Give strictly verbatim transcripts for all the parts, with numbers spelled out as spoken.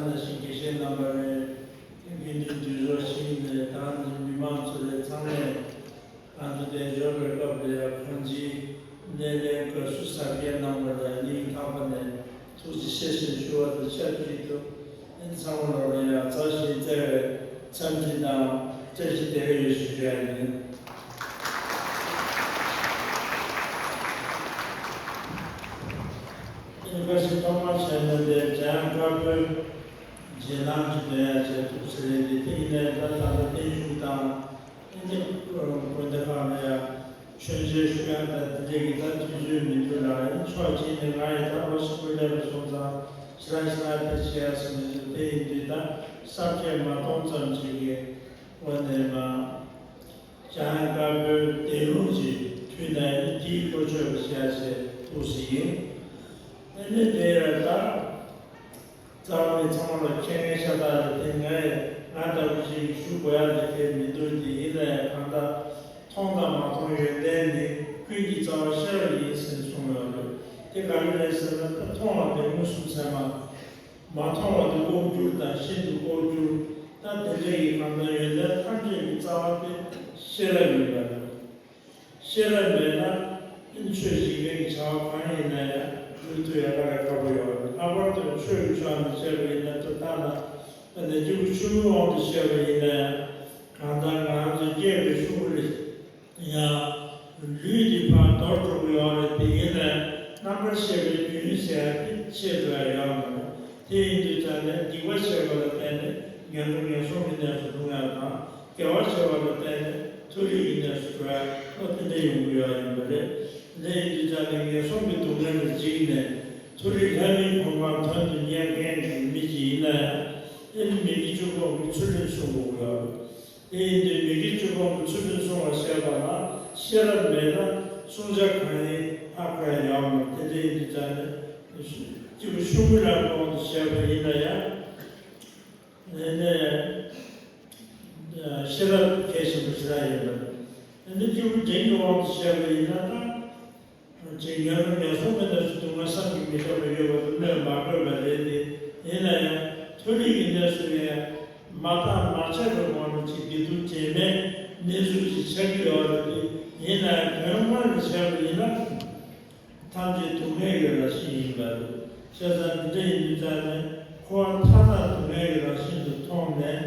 ནང་བཞིན་དགེ་བཤེས་རྣམ་པ་རེད། དགེ་འདུན་འདུས་གྲོགས་ཤིག་ནས་དང་ནི་མི་མང་ཚོ་རེད། ཚང་མས་ང་ཚོ་དལ་འབྱོར་པའི་སྐབས་ལ་ཡང་གང་ཅིའི་སྣེ་ལེན་དགའ་བསུ་གཟབ་རྒྱས་གནང་བ་ལ་སྙིང་ཐག་པ་ནས་ཐུགས་རྗེ་ཆེ་ཞེས་ཞུ་བ་དང་ཆབས་ཅིག་ཏུ། ཚང་མ་ལོ་ལ་ཡང་མཛའ་ཞིང་བརྩེ་བའི་འཚམས་འདྲི་དང་བཀྲ་ཤིས་བདེ་ལེགས་ཡོད་ཞུ་རྒྱུ་ཡིན། ཨེ་བཀའ་སྤྱི་ཐོག་མར་བྱས་ན་འདིར་འཇམ་དབྱངས་དཀར་པོའི་རྗེས་གནང་གི་འདོན་ཡ་བྱས་འདུག་ཟེར་རེད་དེ། དེ་ཡིན་ནའི་ད་ད་ལྟ་བརྟན་བཞུགས་དང་ཨེ་ནི་དགོན་སྡེ་ཁག་ལ་ཡང་མཆོད་མཇལ་ཞུ་ཡ་ད་དེ་འདྲས་ཀྱི་ད་དུས་ཚོད་མི་འདུག་ལ། ཨེ་ནི་ཕྱོགས་གཅིག་ནས་ང་ཡི་ད་ལོ་ཆེན་པོ་སླེབས་པ་སོང་ཙང་ཞེ་དྲག་ཞེ་དྲག་དེ་བྱེད་ཡ་ཟེར་མི་འདུག་དེ་ཡིན་དུས་ད་གསར་བརྗེ་མ་གཏོང་ཙམ་ཅིག་གི་སྒོ་ནས་མ། འཇམ་དབྱངས་དཀར་པོའི་བཟླས་ལུང་གི་དུས་ནས་འདིའི་བཀོལ་སྤྱོད་པ་བྱས་བྱས་འདུག་ཟེར་ཡིན། ཨ་ནི་དེ་ཡང་ད་རྩ་བ་ནས་ཚང་མ་ལ་མཁྱེན་མཁན་ཤ་སྟག་རེད་དེ། ངས་ང་ལྟ་བུ་ཞིག་ཞུ་དགོས་ཡ་དེ་གལ་མི་འདུག་དེ་ཡིན་ན་ཡང་གང་ལྟར་མཐོང་དང་མ་མཐོང་ཡོན་ཏན་ནི་ཀུན་གྱི་རྩ་བ་ཤེས་རབ་ཡིན་ཟེར་གསུངས་ཡོད་རེད། དེ་ག་རེ་རེད་ཟེར་ན་ད་མཐོང་བ་དེ་མངོན་སུམ་ཚད་མ། མ་མཐོང་བ་དེ་ལྐོག་གྱུར་དང་ཤིན་ཏུ་ལྐོག་གྱུར། ད་དེ་འདྲ་ཡི་གང་ལྟར་ཡོན་ཏན་ཐམས་ཅད་ཀྱི་རྩ་བ་དེ་ཤེས་རབ་ཡིན་པ་རེད། ཤེས་རབ་མེད་ན་ཨིན་ཆོས་བཞི་ལྡན་གྱི་བྱ་བ་གང་ཡིན་ན་ཡང་འགྲུབ་ཐུབ་ཡ་དཀའ་ལས་ཁག་པོ་ཡོད་རེད། ལྷག་པར་དུ་ཆོས་ཀྱི་ཕྱོགས་ནས་བཤད་པ་ཡིན་ན་ད་ལྟ་ན་ད་ནི་སྐྱེས་བུ་ཆུང་ངུའི་དབང་དུ་བཤད་པ་ཡིན་ན་ཡང་གང་ལྟར་ང་རང་ཚོ་སྐྱེས་པའི་ཤུགས་ལས། ཡང་ལུས་འདི་ཕར་འདོར་འགྲོ་གི་ཡོད་རེད། དེ་ཡིན་ནའི་རྣམ་པར་ཤེས་པའི་རྒྱུན་ཟེར་ཡ་དེ་ཆད་འགྲོ་ཡ་ཡོད་མ་རེད། དེ་ཡིན་དུས་ཙང་ནས་སྡིག་པ་བྱས་པ་ལ་བརྟེན་ནས་ངན་འགྲོ་ངན་སོང་གི་གནས་སུ་ལྷུང་ཡ་དང་། དགེ་བ་བྱས་པ་ལ་བརྟེན་ནས་མཐོ་རིས་ཀྱི་གནས་སུ་འགྲོ་ཡ་ལ་དེ་འདྲ་ཡོང་གི་ཡོད་ཡིན་པ་རེད། དེ་ཡིན་དུས་ཙང་ནས་ངན་སོང་གི་སྡུག་བསྔལ་ལ་འཇིགས་ནས་མཐོ་རིས་ལྷ་མིའི་གོ་འཕང་དོན་དུ་གཉེར་མཁན་གྱི་མི་ཅིག་ཡིན་ན་ཡང་། ཨེ་ནི་མི་དགེ་བཅུ་སྤོང་གི་ཚུལ་ཁྲིམས་སྲུང་དགོས་ཀྱི་ཡོད་རེད། དེ་ཡིན་དུས་མི་དགེ་བཅུ་སྤོང་གི་ཚུལ་ཁྲིམས་སྲུང་བར་བཤད་པ་ལ་ཤེས་རབ་མེད་ན་བསྲུང་བྱ་གང་ཡིན་ཧ་གོ་ཡ་ཡོད་མ་རེད། དེ་འདྲ་ཡིན་དུས་ཙང་ནས་སྐྱེས་བུ་ཆུང་ངུ་ལ་དབང་དུ་བྱས་པ་ཡིན་ན་ཡང་ཨེ་ནས་ཤེས་རབ་གལ་ཆེན་པོ་ཞེ་དྲག་ཡིན་པ་རེད། ཨེ་ནས་སྐྱེས་བུ་འབྲིང་གི་དབང་དུ་བྱས་པ་ཡིན་ན་ད། ཅིག་ངན་སོང་ངན་སོང་མི་རྣམས་སུ་སྡུག་བསྔལ་བསམ་གྱིས་མི་ཁྱབ་པ་ཡོད་པ་དེ་སྨོས་མ་དགོས་པ་རེད་དེ། ཡིན་ན་ཡང་མཐོ་རིས་ཀྱི་གནས་སུ་ཡང་མ་བརྟགས་མ་དཔྱད་པའི་ངང་ནས་ཅིག་བདེ་སྡུག་འདྲེས་མའི་གནས་ཚུལ་ཅིག་ཆགས་ཀྱི་ཡོད་རེད་དེ། ཡིན་ན་ཡང་དོན་དངོས་ལ་བྱས་པ་ཡིན་ན་ཐམས་ཅད་སྡུག་བསྔལ་གྱི་རང་བཞིན་ཡིན་པ་རེད། བྱས་ཙང་འདི་འདྲ་ཡིན་དུས་ཙང་ནས་འཁོར་བ་མཐའ་དག་སྡུག་བསྔལ་གྱི་རང་བཞིན་དུ་མཐོང་ནས་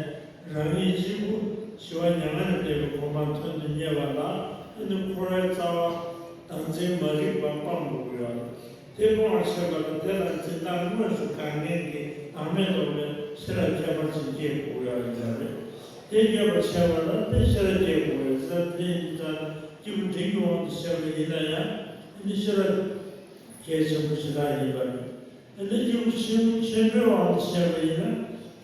རང་ཉིད་གཅིག་པུ་ཞི་བ་མྱ་ངན་ལས་འདས་པའི་གོ་འཕང་དོན་དུ་གཉེར་བ་ལ་ཨེ་ནི་འཁོར་བའི་རྩ་བ་བདག་འཛིན་མ་རིག་པ་སྤང་དགོས་ཀྱི་ཡོད་རེད། དེ་སྤོང་བར་བྱེད་པ་ལ་དེ་ལ་འཛིན་སྟངས་དངོས་སུ་དགག་མཁན་གྱི་བདག་མེད་རྟོགས་པའི་ཤེས་རབ་ཁྱད་པར་ཅན་སྐྱེ་དགོས་ཀྱི་ཡོད་རེད། དེ་སྐྱེ་བར་བྱེད་པ་ལ་དེ་ཤེས་རབ་སྐྱེ་དགོས་རེད་ཟེར། དེ་ཡིན་དུས་ཙང་སྐྱེས་བུ་འབྲིང་གི་དབང་དུ་བྱས་པ་ཡིན་ན་ཡང་ཨེ་ནི་ཤེས་རབ་གལ་ཆེན་པོ་ཞེ་དྲག་ཡིན་པ་རེད། དེ་ནས་སྐྱེས་བུ་ཆེན་ཆེན་པོའི་དབང་དུ་བྱས་པ་ཡིན་ན།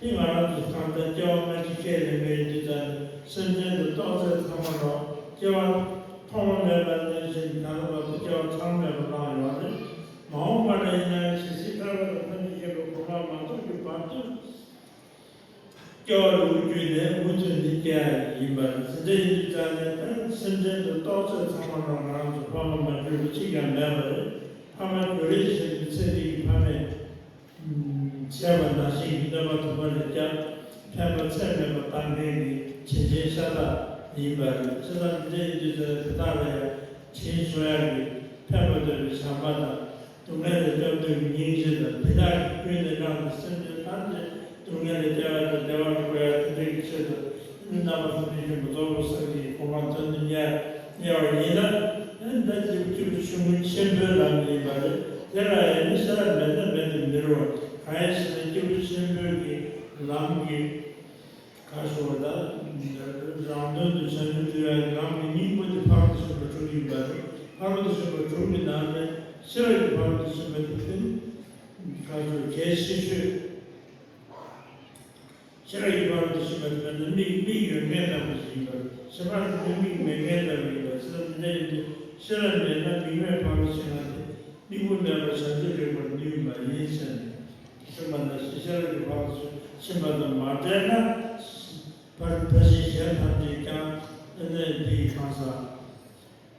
དེ་ང་རང་ཚོ་གང་ལྟར་སྐྱེ་བ་སྔ་ཕྱི་ཁས་ལེན་མཁན་ཡིན་དུས་ཙང་ནས་སེམས་ཅན་དུ་གཏོགས་ཚད་ཚང་མ་ལ་སྐྱེ་བ་ཐོག་མ་མེད་པ་ནས་བཞིན་ད་ལྟ་བར་དུ་སྐྱེ་བ་ཚང་མེད་པ་བླངས་ཡོད་རེད། མ་འོངས་པ་ན་ཡིན་ན་ཡང་ཇི་སྲིད་ཐར་པ་དང་ཐམས་ཅད་མཁྱེན་པའི་གོ་འཕང་མ་ཐོབ་ཀྱི་བར་དུ། སྐྱེ་བ་ལུག་རྒྱུད་ནས་མུ་མཐུད་ནས་སྐྱེ་ཡ་ཡིན་པ་རེད། དེ་འདྲ་ཡིན་དུས་ཙང་ནས་ད་སེམས་ཅན་དུ་གཏོགས་ཚད་ཚང་མ་ལ་ང་རང་ཚོ་ཕ་མ་མ་གྱུར་པ་གཅིག་ཀྱང་མེད་པ་རེད། ཕ་མ་གྱུར་རེ་བཞིན་དུ་ཚེ་འདི་ཡི་ཕ་མས་བྱས་པ་ནང་བཞིན་གྱི་གནོད་པ་དུ་མ་ལས་བསྐྱབས། ཕན་པ་ཚད་མེད་པ་བཏང་མཁན་གྱི་དྲིན་ཅན་ཤ་སྟག་ཡིན་པ་རེད། བྱས་ཙང་དེ་འདྲ་ཡིན་དུས་ཙང་ནས་དེ་དག་ལ་ཡང་དྲིན་གཟོ་ཡ་གི་ཕན་པ་འདོད་པའི་བྱམས་པ་དང་། སྡུག་བསྔལ་ལས་སྐྱོབ་འདོད་ཀྱི་སྙིང་རྗེ་དང་། དེ་དག་གིས་ཀུན་ནས་བསླངས་ཏེ་སེམས་ཅན་ཐམས་ཅད་སྡུག་བསྔལ་ལས་སྐྱོབ་ཡ་དང་བདེ་བར་འགོད་ཡ་དེ་འདྲ་གི་ཆེད་དུ་རྣམ་པ་ཐམས་ཅད་མཁྱེན་པ་རྫོགས་པའི་སངས་རྒྱས་ཀྱི་གོ་འཕང་དོན་དུ་གཉེར་གཉེར་བ་ཡིན་ན། ཨེ་ད་སྐྱེས་བུ་ཆུང་ངུ་ཆེན་པོའི་ལམ་ཡིན་པ་རེད། དེ་ལ་ཡང་ནི་ཤེས་རབ་མེད་ན་མེད་དུ་མི་རུང་བ། གང་ཡིན་ཞེ་ན་སྐྱེས་བུ་ཆེན་པོའི་གི་ལམ་གྱི་ག་ཞུ་བ་ད། རང་དོན་དུ་བྱང་ཆུབ་སྒྲུབ་ཡ་གི་ལམ་གྱི་སྙིང་པོ་དེ་ཕ་རོལ་ཏུ་ཕྱིན་པ་དྲུག་ཡིན་པ་རེད། ཕ་རོལ་ཏུ་ཕྱིན་པ་དྲུག་གི་ནང་ནས་ཤེས་རབ་ཀྱི་ཕ་རོལ་ཏུ་ཕྱིན་པ་དེ་ཕན་ག་ཞུ་གལ་ཆེ་ཤོས། ཤེས་རབ་ཀྱི་ཕ་རོལ་ཏུ་ཕྱིན་པ་དེ་ཕན་ན་མིག་མིག་ཡོད་མཁན་ལྟ་བུ་ཞིག་ཡིན་པ་རེད། ཕྱི་མ་དེ་ཚོ་མིག་མེད་མཁན་ལྟ་བུ་ཡིན་པ་ཞིག་ལ་འདི་འདྲ་ཡིན་དུས་ཤེས་རབ་མེད་ན་མིག་མེད་ཕ་རོལ་ཕྱིན་པ་དེ་མིག་དཔེ་མེད་པར་བྱང་ཆུབ་རེག་པར་ནུས་པ་ཡིན་ཟེར་ནས། ཤེས་པ་ན་ཤེས་ཤེས་རབ་ཀྱི་ཕ་རོལ་ཏུ་ཕྱིན་པ་དང་མ་བྲལ་ན། ཕར་ཕར་ཕྱིན་གཞན་ཐམས་ཅད་ཀྱང་ཨ་ནི་འདི་ཡི་གང་ཟག་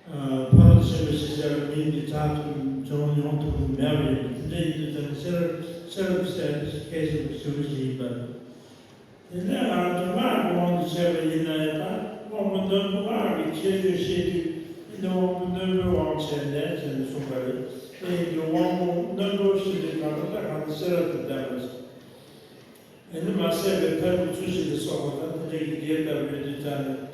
ཕ་རོལ་ཏུ་ཕྱིན་པ་ཞེས་བྱ་བའི་མིང་འདི་བྱ་ཐུབ། འབྱུང་ཡོང་ཐུབ་ཀྱི་མེད་པ་ཡིན། དེ་འདྲ་ཡིན་དུས་ཙམ་ཤེས་རབ་ཤེས་རབ་ཟེར་གལ་ཆེན་པོ་ཞེ་པོ་ཞིག་ཡིན་པ་རེད། དེ་ནས་ང་རང་ཚོ་སྔགས་ཀྱི་དབང་དུ་བྱས་པ་ཡིན་ན་ཡང་ད་དབང་པོ་རྣོན་པོ་སྔགས་ཀྱི་ཁྱད་ཆོས་བཤད་དུས་ཨེ་ནི་དབང་པོ་རྣོན་པོའི་དབང་བྱས་ནས་ཟེར་ནས་གསུངས་པ་རེད། དེ་ཡིན་དུས་དབང་པོ་རྣོན་པོ་ཞེས་པའི་སྐབས་ལ་ད་གང་ལྟར་ཤེས་རབ་ཏུ་ལྡན་པ་ཞིག་ཨེ་ནི་མ་ཟད་པའི་ཐབས་ཀྱི་ཚུལ་བཞི་ལ་སོགས་པ་དང་དེ་འདྲའི་གི་དེ་ལྟ་བུའི་དུས་ཙམ་ནས་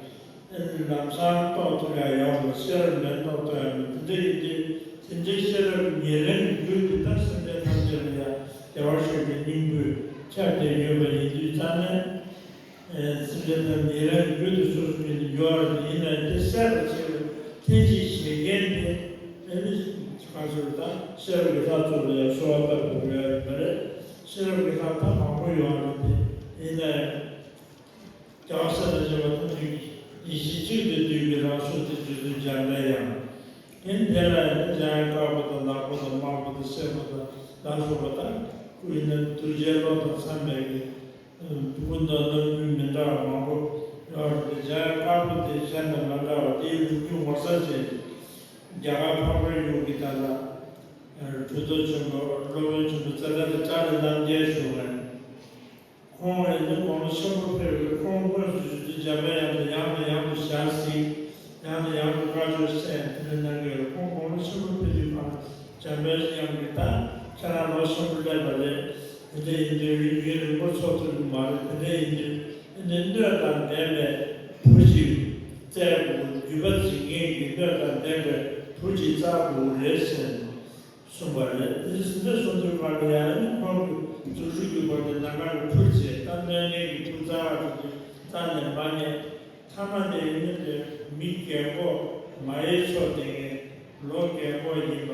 ཨེ་ནི་ལམ་སང་རྟོགས་ཐུབ་ཡ་ཡོང་བ་ཤེས་རབ་མེད་རྟོགས་ཐུབ་ཡ་མེད། དེ་འདྲའི་གི་དུས་དེ་འདྲའི་ཤེས་རབ་ཉེར་ལེན་གྱི་རྒྱུ་དེ་དག་སེམས་ཅན་ཐམས་ཅད་ལ་ཡང་བདེ་བར་གཤེགས་པའི་སྙིང་པོས་ཁྱབ་བསྡད་ཡོད་པ་ཡིན་དུས་ཙམ་ནས། ཨེ་སེམས་ཅན་ཐམས་ཉེར་ལེན་གྱི་རྒྱུ་དེ་སོ་སོ་ཉིད་དུ་ཡོད་རེད། ཡིན་ནའི་དེ་གསལ་བར་བྱེད་པའི་ལྷན་ཅིག་བྱེད་མཁན་དེ་ཨེ་ནི་གང་ཟེར་ད་ཤེས་རབ་ཀྱི་ལྷ་ཚོགས་ལ་ཡང་གསོལ་བ་བཏབ་དགོས་ཡ་ཡོད་མ་རེད། ཤེས་རབ་ཀྱི་ལྷ་ད་མང་པོ་ཡོད་རེད། དེ་ཡིན་ནའི་རྒྱལ་བ་སྲས་དང་བཅས་པ་ཐམས་ཅད་ཀྱི་ཡེ་ཤེས་གཅིག་ཏུ་འདུས་པའི་རང་གཟུགས་དེ་རྗེ་བཙུན་འཇམ་པའི་དབྱངས། ཨེ་ནི་དེ་ལ་ཡང་འཇམ་དབྱངས་དཀར་པོ་དང་ནག་པོ་དང་དམར་པོ་དང་སེར་པོ་དང་ལ་སོགས་པ་དང་སྐུ་ཡི་རྣམ་གདུལ་བྱའི་བློ་དང་འཚམས་པའི་གི་ཀུན་ཏུ་རྣམ་འགྱུར་མི་འདྲ་བ་མང་པོ་ཡོད་རེད་དེ། འཇམ་དཀར་པོ་དེ་གཞན་དང་མ་འདྲ་བ་དེའི་ལོ་རྒྱུས་ངོ་མཚར་ཅན་རྒྱ་གར་འཕགས་པའི་ཡུལ་གྱི་ད་ལྟ་གྲུབ་ཐོབ་ཆེན་པོ་སློབ་དཔོན་ཆེན་པོ་ཙཱ་ཙཱ་རི་ཙཱ་རི་རྣམ་རྒྱལ་ཞུ་བ་ཁོང་ཨེ་ནི་དགུང་ལོ་ཆེན་པོ་ཕེབས་པའི་ཁོང་དངོས་སུ་རྗེ་བཙུན་འཇམ་པའི་དབྱངས་དང་ཡང་ནས་ཡང་དུ་ཞལ་གཟིགས། ཡང་ནས་ཡང་དུ་བཀའ་ཆོས་གསན། དེ་འདྲ་གནང་གི་ཡོད། ཁོང་དགུང་ལོ་ཆེན་པོ་ཕེབས་དུས་ཁོང་འཇམ་པའི་དབྱངས་ཀྱིས་ད་ཁྱེད་རང་ལོ་ཆེན་པོ་སླེབས་པ་རེད། དེ་འདྲ་ཡིན་དུས་རིང་རིང་པོ་འཚོ་ཐུབ་ཀྱི་མ་རེད། དེ་འདྲ་ཡིན་དུས་ཨེ་ནི་སྣོད་དང་ལྡན་པའི་བུ་ཅིག་བཙལ་དགོས། རྒྱུད་པ་འཛིན་མཁན་གྱི་སྣོད་དང་ལྡན་པའི་བུ་ཅིག་བཙལ་དགོས་རེད་ཟེར་ནས། གསུངས་པ་རེད། དེ་འདྲ་གསུངས་དུས་སྒང་ལ་ཡང་ནི་ཁོང་གི་རྫུ་འཕྲུལ་གྱི་སྒོ་ནས་ནམ་མཁའ་ལ་འཕུར་བྱས། ད་གནོད་གནས་ཀྱི་འཕུར་རྩ་བ་དེ་ཚོ་རྩ་ནས་མ་རྙེད། མཐའ་མ་དེ་ནི་དེ་མི་རྒན་གོག་མ་ཡི་མཚོ་དེ་ངས་ལོ་རྒན་གོག་ཡིན་པ་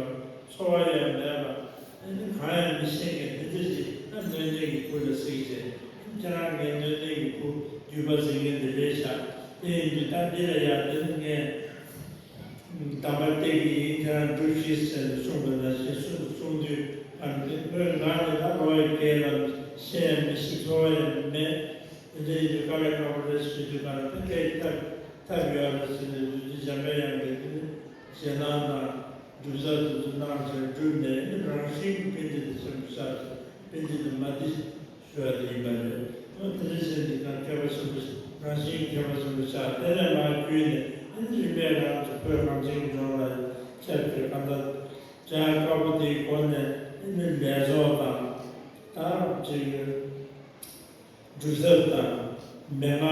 ཚོར་བ་ཡང་མེད་པ། ཨ་ནི་གང་ཡང་མི་ཤེས་མཁན་དེ་འདྲ་ཞིག་ད་གནོད་གནས་ཀྱི་བུ་ལ་གཟིགས་བྱས། ཁྱེད་རང་ངའི་གནོད་གནས་ཀྱི་བུ་རྒྱུད་པ་འཛིན་མཁན་དེ་རེད་ཤག་དེ་ཡིན་དུས་ད་འདི་ལ་ཡང་དེ་ནི་ངས། དམ་པ་བསྟེན་གྱི་ཡིན། ཁྱེད་རང་སྒྲུབ་ཤིག་ཟེར་ནས་གསུངས་པ་ནང་བཞིན་གསུངས་གསུངས་དུས་ཨ་ནི་དངོས་ང་ནི་ད་ལོ་ཡི་རྒས་ལ་བཤད་ཡང་མི་ཤེས། ཚོར་བ་ཡང་མེད། དེ་འདྲ་ཡིན་དུས་དཀའ་ལས་ཁག་པོ་རེད་ཞུས་དུས་ག་ལ་ཕན་ཐོགས་ཐབས་ཐབས་ཡོད་རེད་ཟེར་ནས་རྗེ་བཙུན་འཇམ་པའི་དབྱངས་ཀྱིས་དེ་ནི་ཞེད་སྣང་དང་སྒྲུབ་རྩལ་དེ་ཚོ་གནང་བྱས་སྒྲུབ་ནས་ནི་རང་བཞིན་གྱི་པཎྜི་ཏ་ཆེན་པོ་ཤར་ཏེ་པཎྜི་ཏ་མ་ཏི་ཞུ་བ་དེ་ཡིན་པ་རེད། འོ་དེ་འདྲ་བྱས་ནས་ཀྱང་མཁས་པ་ཆེན་པོ་ཞིག་རང་བཞིན་གྱི་མཁས་པ་ཆེན་པོ་ཆགས། དེ་ནས་མར་བརྒྱུད་ནས་ཨ་ནི་རིམ་པས་རང་ཚོ་བོད་གངས་ཅན་གྱི་ལྗོངས་ལ་ཁྱབ་སྟེ་གང་ལྟར་འཇམ་དཀར་པོ་དེའི་སྒོ་ནས་ཨ་ནི་ལས་ཚོགས་དང་ད་ཅིག་སྒྲུབ་ཐབས་དང་མན་ངག་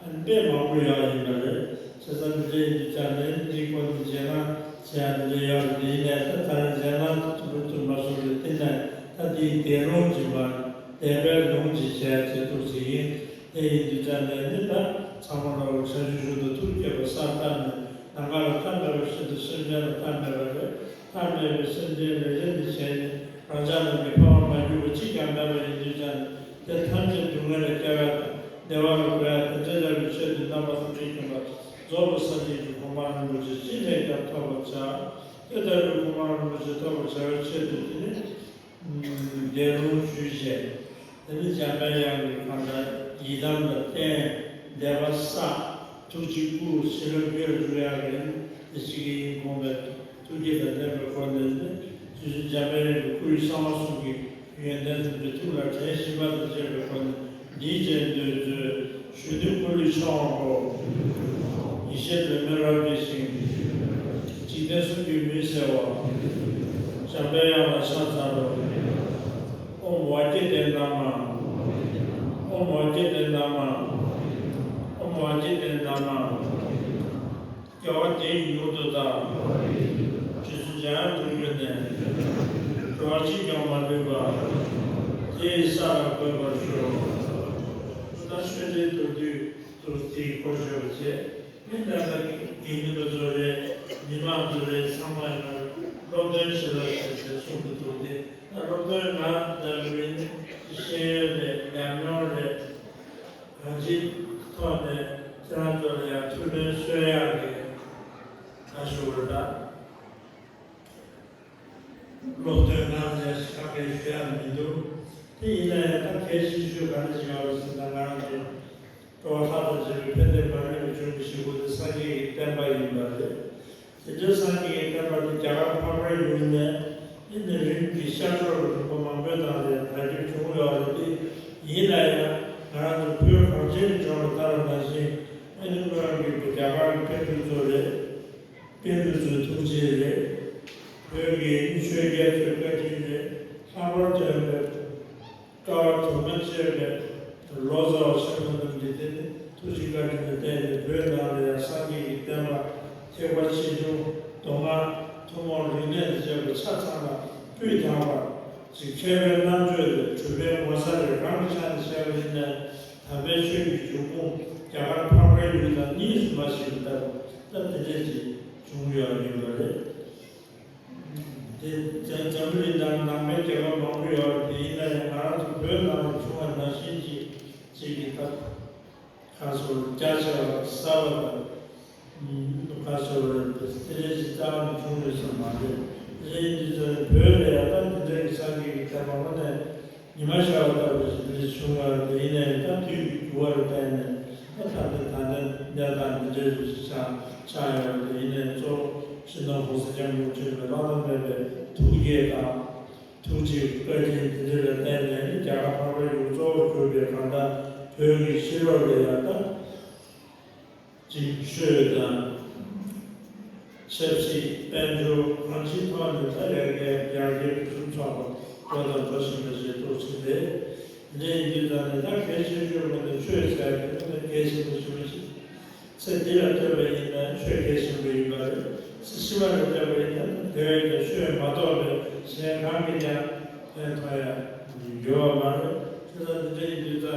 ཨ་ནི་དཔེ་མང་པོ་ཡོད་ཡིན་པ་རེད། བྱས་ཙང་འདི་འདྲ་ཡིན་དུས་ཙང་ནས་འདིའི་སྒོ་ནས་རྗེས་གནང་བྱེད་ཡ་འདི་འདྲ་ཡོད་རེད། དེ་ཡིན་ནའི་ད་ད་རེས་རྗེས་གནང་དུ་ཐུབ་ཐུབ་མ་སོང་རེད། དེ་ནས་ད་འདིའི་འདས་ལུང་ཅིག་མ་འདས་པའི་ལུང་ཅིག་བྱས་བྱེད་ཐུབ་ཟིན་ཡིན། དེ་ཡིན་དུས་ཙང་ནས་ནི་ད་ཚང་མ་ལ་བྱང་ཆུབ་མཆོག་ཏུ་ཐུགས་བསྐྱེད་པ་གསར་བཏབ་ནས་ནམ་མཁའ་ལ་མཐའ་མེད་པ་བཞིན་དུ་སེམས་ཅན་ལ་མཐའ་མེད་པ་རེད། མཐའ་མེད་པའི་སེམས་ཅན་ལ་རེ་འདི་བྱས་ནས་རང་ཅག་རྣམས་ཀྱི་ཕ་མ་མ་གྱུར་པ་གཅིག་ཀྱང་མེད་པ་ཡིན་དུས་ཙང་ནས་དེ་ཐམས་ཅད་སྡུག་བསྔལ་ལས་སྐྱོབ་ཡ་དང་བདེ་བ་ལ་འགོད་ཡ་དེ་འདྲ་ལྟ་བུའི་ཆེད་དུ་རྣམ་པ་ཐམས་ཅད་མཁྱེན་པ་རྫོགས་པའི་སངས་རྒྱས་ཀྱི་གོ་འཕང་རིན་པོ་ཆེ་ཅི་ནས་ཀྱང་ཐོབ་པར་བྱ། དེ་ལྟ་བུའི་གོ་འཕང་རིན་པོ་ཆེ་ཐོབ་པར་བྱ་བའི་ཆེད་དུ་དེ་ནི། འདས་ལུང་ཞུས་བྱས། དེ་ནི་འཇམ་པའི་དབྱངས་ཀྱིས་གང་ལྟར་ཡི་དམ་ལ་བརྟེན། དད་པ་བསགས། ཐུགས་རྗེ་སྐུ་ཞི་ལྷ་རྒྱུད་ལ་འཇུག་ཡག་གི་དེ་ཞིག་གི་ཡིན་དགོངས་པའི་ཐུགས་བསྐྱེད་དང་ལྡན་པའི་སྒོ་ནས་ནི་རྗེ་བཙུན་འཇམ་པའི་དབྱངས་ཀྱི་སྐུ་ཡི་གསང་བ་གསུམ་གྱི་ཡོན་ཏན་ཐམས་ཅད་ཐུགས་ལ་དྲན་བཞིན་པ་དང་བཅས་པའི་སྒོ་ནས་འདིའི་རྗེས་ཟློས་མཛོད། གཞོན་ནུ་ཀུ་ལུ་ཕྱག་དབང་པོ། ཡེ་ཤེས་སྒྲོན་མེ་རབ་རྒྱས་ཤིང་། འཇིག་རྟེན་གསུམ་གྱི་མུན་སེལ་བ། འཇམ་པའི་དབྱངས་ལ་ཕྱག་འཚལ་ལོ། ཨོཾ་ཝཱ་ཀྱི་ཏེ་ན་མ། ཨོཾ་ཝཱ་ཀྱི་ཏེ་ན་མ། ཨོཾ་ཝཱ་ཀྱི་ཏེ་ན་མ། རྒྱལ་བ་དེ་ཡི་མྱུར་དུ་བདག་རྗེ་བཙུན་འཇམ་དབྱངས་ཐུགས་ཀྱི་ནས། འགྲོ་བ་གཅིག་ཀྱང་མ་ལུས་པ། དེ་ཡི་ས་ལ་འགོད་པར་ཞུ། ད་ཆོས་འབྲེལ་མདོར་བསྡུས་སུ་དེའི་སྐོར་བརྗོད་པ་བྱས། མི་འདྲ་འདྲ་གི་དགེ་འདུན་པ་ཚོ་རེད། མི་མང་ཚོ་རེད། ཚང་མ་ཡིན་ན་སློབ་སྟོན་བྱེད་ལ་ཟེར་ཟེར་གསུང་གི་འདུག་སྟེ། ད་སློབ་སྟོན་ང་འདྲ་གི་མི་ཤེས་ཡོན་རེད། ཉམས་མྱོང་རེད། གང་ཅིའི་ཐོག་ནས་ཁྱེད་རང་ཚོ་ལ་ཡང་ཐུགས་ཕན་གསོས་ཡག་གི་ད་ཞུ་བ་ད། སློབ་སྟོན་གནང་ཡ་ཞིག་ཁ་སྐད་ཞུ་ཡ་མི་འདུག་དེ་ཡིན་ན་ཡང་ད་གལ་ཆེ་ཤོས་ག་རེ་ཞིག་ཡོད་རེད་ཟེར་ན། ང་རང་ཚོ་འགྲོ་བ་ལྷ་དང་བཅས་པའི་ཕན་བདེ་འབར་མེད་པའི་འབྱུང་གནས་བཞི་པོ་དེ་སངས་རྒྱས་ཀྱི་བསྟན་པ་ཡིན་པ་རེད། དེ་འདྲའི་སངས་རྒྱས་ཀྱི་བསྟན་པ་འདི་རྒྱ་གར་འཕགས་པའི་ཡུལ་ནས་ཨེ་ནི་རིམ་གྱིས་ཤར་ཕྱོགས་ལ་རིམ་པ་མང་པོའི་ནང་ལ་ཡང་དར་རྒྱས་བྱུང་ཡོད་རེད་དེ། ཡིན་ན་ཡང་ང་རང་ཚོ་བོད་གངས་ཅན་གྱི་ལྗོངས་ལ་དར་བ་ནང་བཞིན། ཨེ་ནི་སྔོན་གྱི་རྒྱ་གར་གྱི་དཔོན་རིགས་ཚོ་རེད། དཔོན་རིགས་ཚོའི་ཐུགས་རྗེ་རེད། བོད་ཀྱི་ཆོས་རྒྱལ་ཚོའི་བཀའ་དྲིན་རེད། ལྷག་པར་དུ་ཡང་བོད། ཀ་བ་དུ་མ་གཅོད་པའི་ལོ་ཙཱ་བ་ཆེན་པོ་རྣམས་ཀྱི་དེ་ནི་ཐུགས་རྗེ་བཀའ་དྲིན་ལ་བརྟེན་ནས་བོད་ནང་ལ་ཡང་སངས་རྒྱས་ཀྱི་བསྟན་པ་ཐེག་པ་ཆེ་ཆུང་མདོ་སྔགས་ཐུན་མོང་རིག་གནས་ལ་བཅས་པ་ཆ་ཚང་ལ་སྤུས་དག་པ་ཅིག་མཁས་པའི་རྣམ་དཔྱོད་དང་གྲུབ་པའི་ངོ་མཚར་རེ་རང་གི་ཆ་ནས་བཤད་པ་ཡིན་ན། དམ་པའི་ཆོས་ཀྱི་འབྱུང་ཁུངས་རྒྱ་གར་འཕགས་པའི་ཡུལ་དང་གཉིས་སུ་མ་ཕྱེ་བ་ལྟ་བུ་ད་དེ་འདྲ་ཅིག་བྱུང་ཡོད་ཡིན་པ་རེད། དེ་འཛམ་བུ་གླིང་ནང་ནང་པའི་རྒྱལ་ཁབ་མང་པོ་ཡོད་རེད། དེ་ཡིན་ན་ཡང་ང་རང་ཚོ་བོད་ནང་ལ་བྱུང་བ་ནང་བཞིན་གྱི་ཅིག་གི་སྟབས་ཁ་སོ་རྒྱ་ཆེ་བ་གསར་བ་དང་ཁ་སོ་རེ་དེ་འདྲ་ཅིག་རྩ་བ་ནས་བྱུང་ཡོད་ས་མ་རེད། དེ་འདྲ་ཡིན་དུས་ཚོད་བོད་ལ་ཡང་ད་དེ་འདྲ་གི་སངས་རྒྱས་ཀྱི་བསྟན་པ་དངོས་གནས་ཉི་མ་ཤར་བ་ལྟ་བུ་ཞིག་འདི་བྱུང་བ་དེ་ཡིན་ནའི་ད་དུས་ཀྱི་འགྱུར་བ་ལ་བརྟེན་ནས་ད་ད་ལྟའི་ད་ལྟའི་གནས་སྟངས་འདི་འདྲའི་རིགས་ཤིག་ཆགས་ཆགས་ཡོད་པ་དེ་ཡིན་ནའི་གཙོ་བོ་སྤྱི་ནོར་༸གོང་ས་༸སྐྱབས་མགོན་ཆེན་པོའི་བླ་ན་མེད་པའི་ཐུགས་བསྐྱེད་དང་ཐུགས་རྗེ་བཀའ་དྲིན་འདི་འདྲ་ལ་བརྟེན་ནས་རྒྱ་གར་འཕགས་པའི་ཡུལ་གཙོ་བོར་གྱུར་པའི་གང་ལྟར་བོད་ཀྱི་ཕྱི་ལོགས་ལ་ཡང་ད། ཅིག་ཆོས་དང་། ཆབ་སྲིད། དཔལ་འབྱོར། གང་ཅིའི་ཐོག་ནས་ད་ཡར་རྒྱས་ཡར་རྒྱས་ཕུན་སུམ་ཚོགས་པ་འགྲོ་དང་འགྲོ་བཞིན་པ་ཞིག་འདུག་ཟེར་ཏེ། འདི་འདྲ་ཡིན་དུས་ད་ནི་ད་གལ་ཆེ་ཤོས་ངོས་ནས་ཆོས་ཟེར་ཡག་གི་ངོས་ནས་གལ་ཆེན་པོ་ཞེ་པོ་ཅིག་ཚེ་འདི་ལ་ལྟོས་པ་ཡིན་ན་ཆོས་གལ་ཆེན་པོ་ཡིན་པ་རེད། ཚེ་ཕྱི་མ་ལ་ལྟོས་པ་ཡིན་ན་དེ་བས་ཀྱང་ཆོས་མ་གཏོགས་པའི་གཞན་གང་གིས་ཀྱང་ཕན་ཐོགས་ཡ་ཡོད་པ་མ་རེད། དེ་ལྟར་འདི་འདྲ་ཡིན་དུས་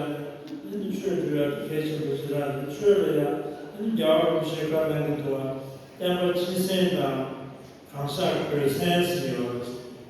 ད་ནི་ཆོས་སྒྲུབ་ཡ་གལ་ཆེན་པོ་ཞེ་དྲག་རེད། ཆོས་ལ་ཡང་རྒྱལ་བ་རིན་པོ་ཆེས་བཀའ་གནང་གི་འདུག་བ། བསྟན་པ་སྤྱི་སེམས་དང་གང་ཟག་གོས་སེམས་ཟེར་ཡོད་རེད།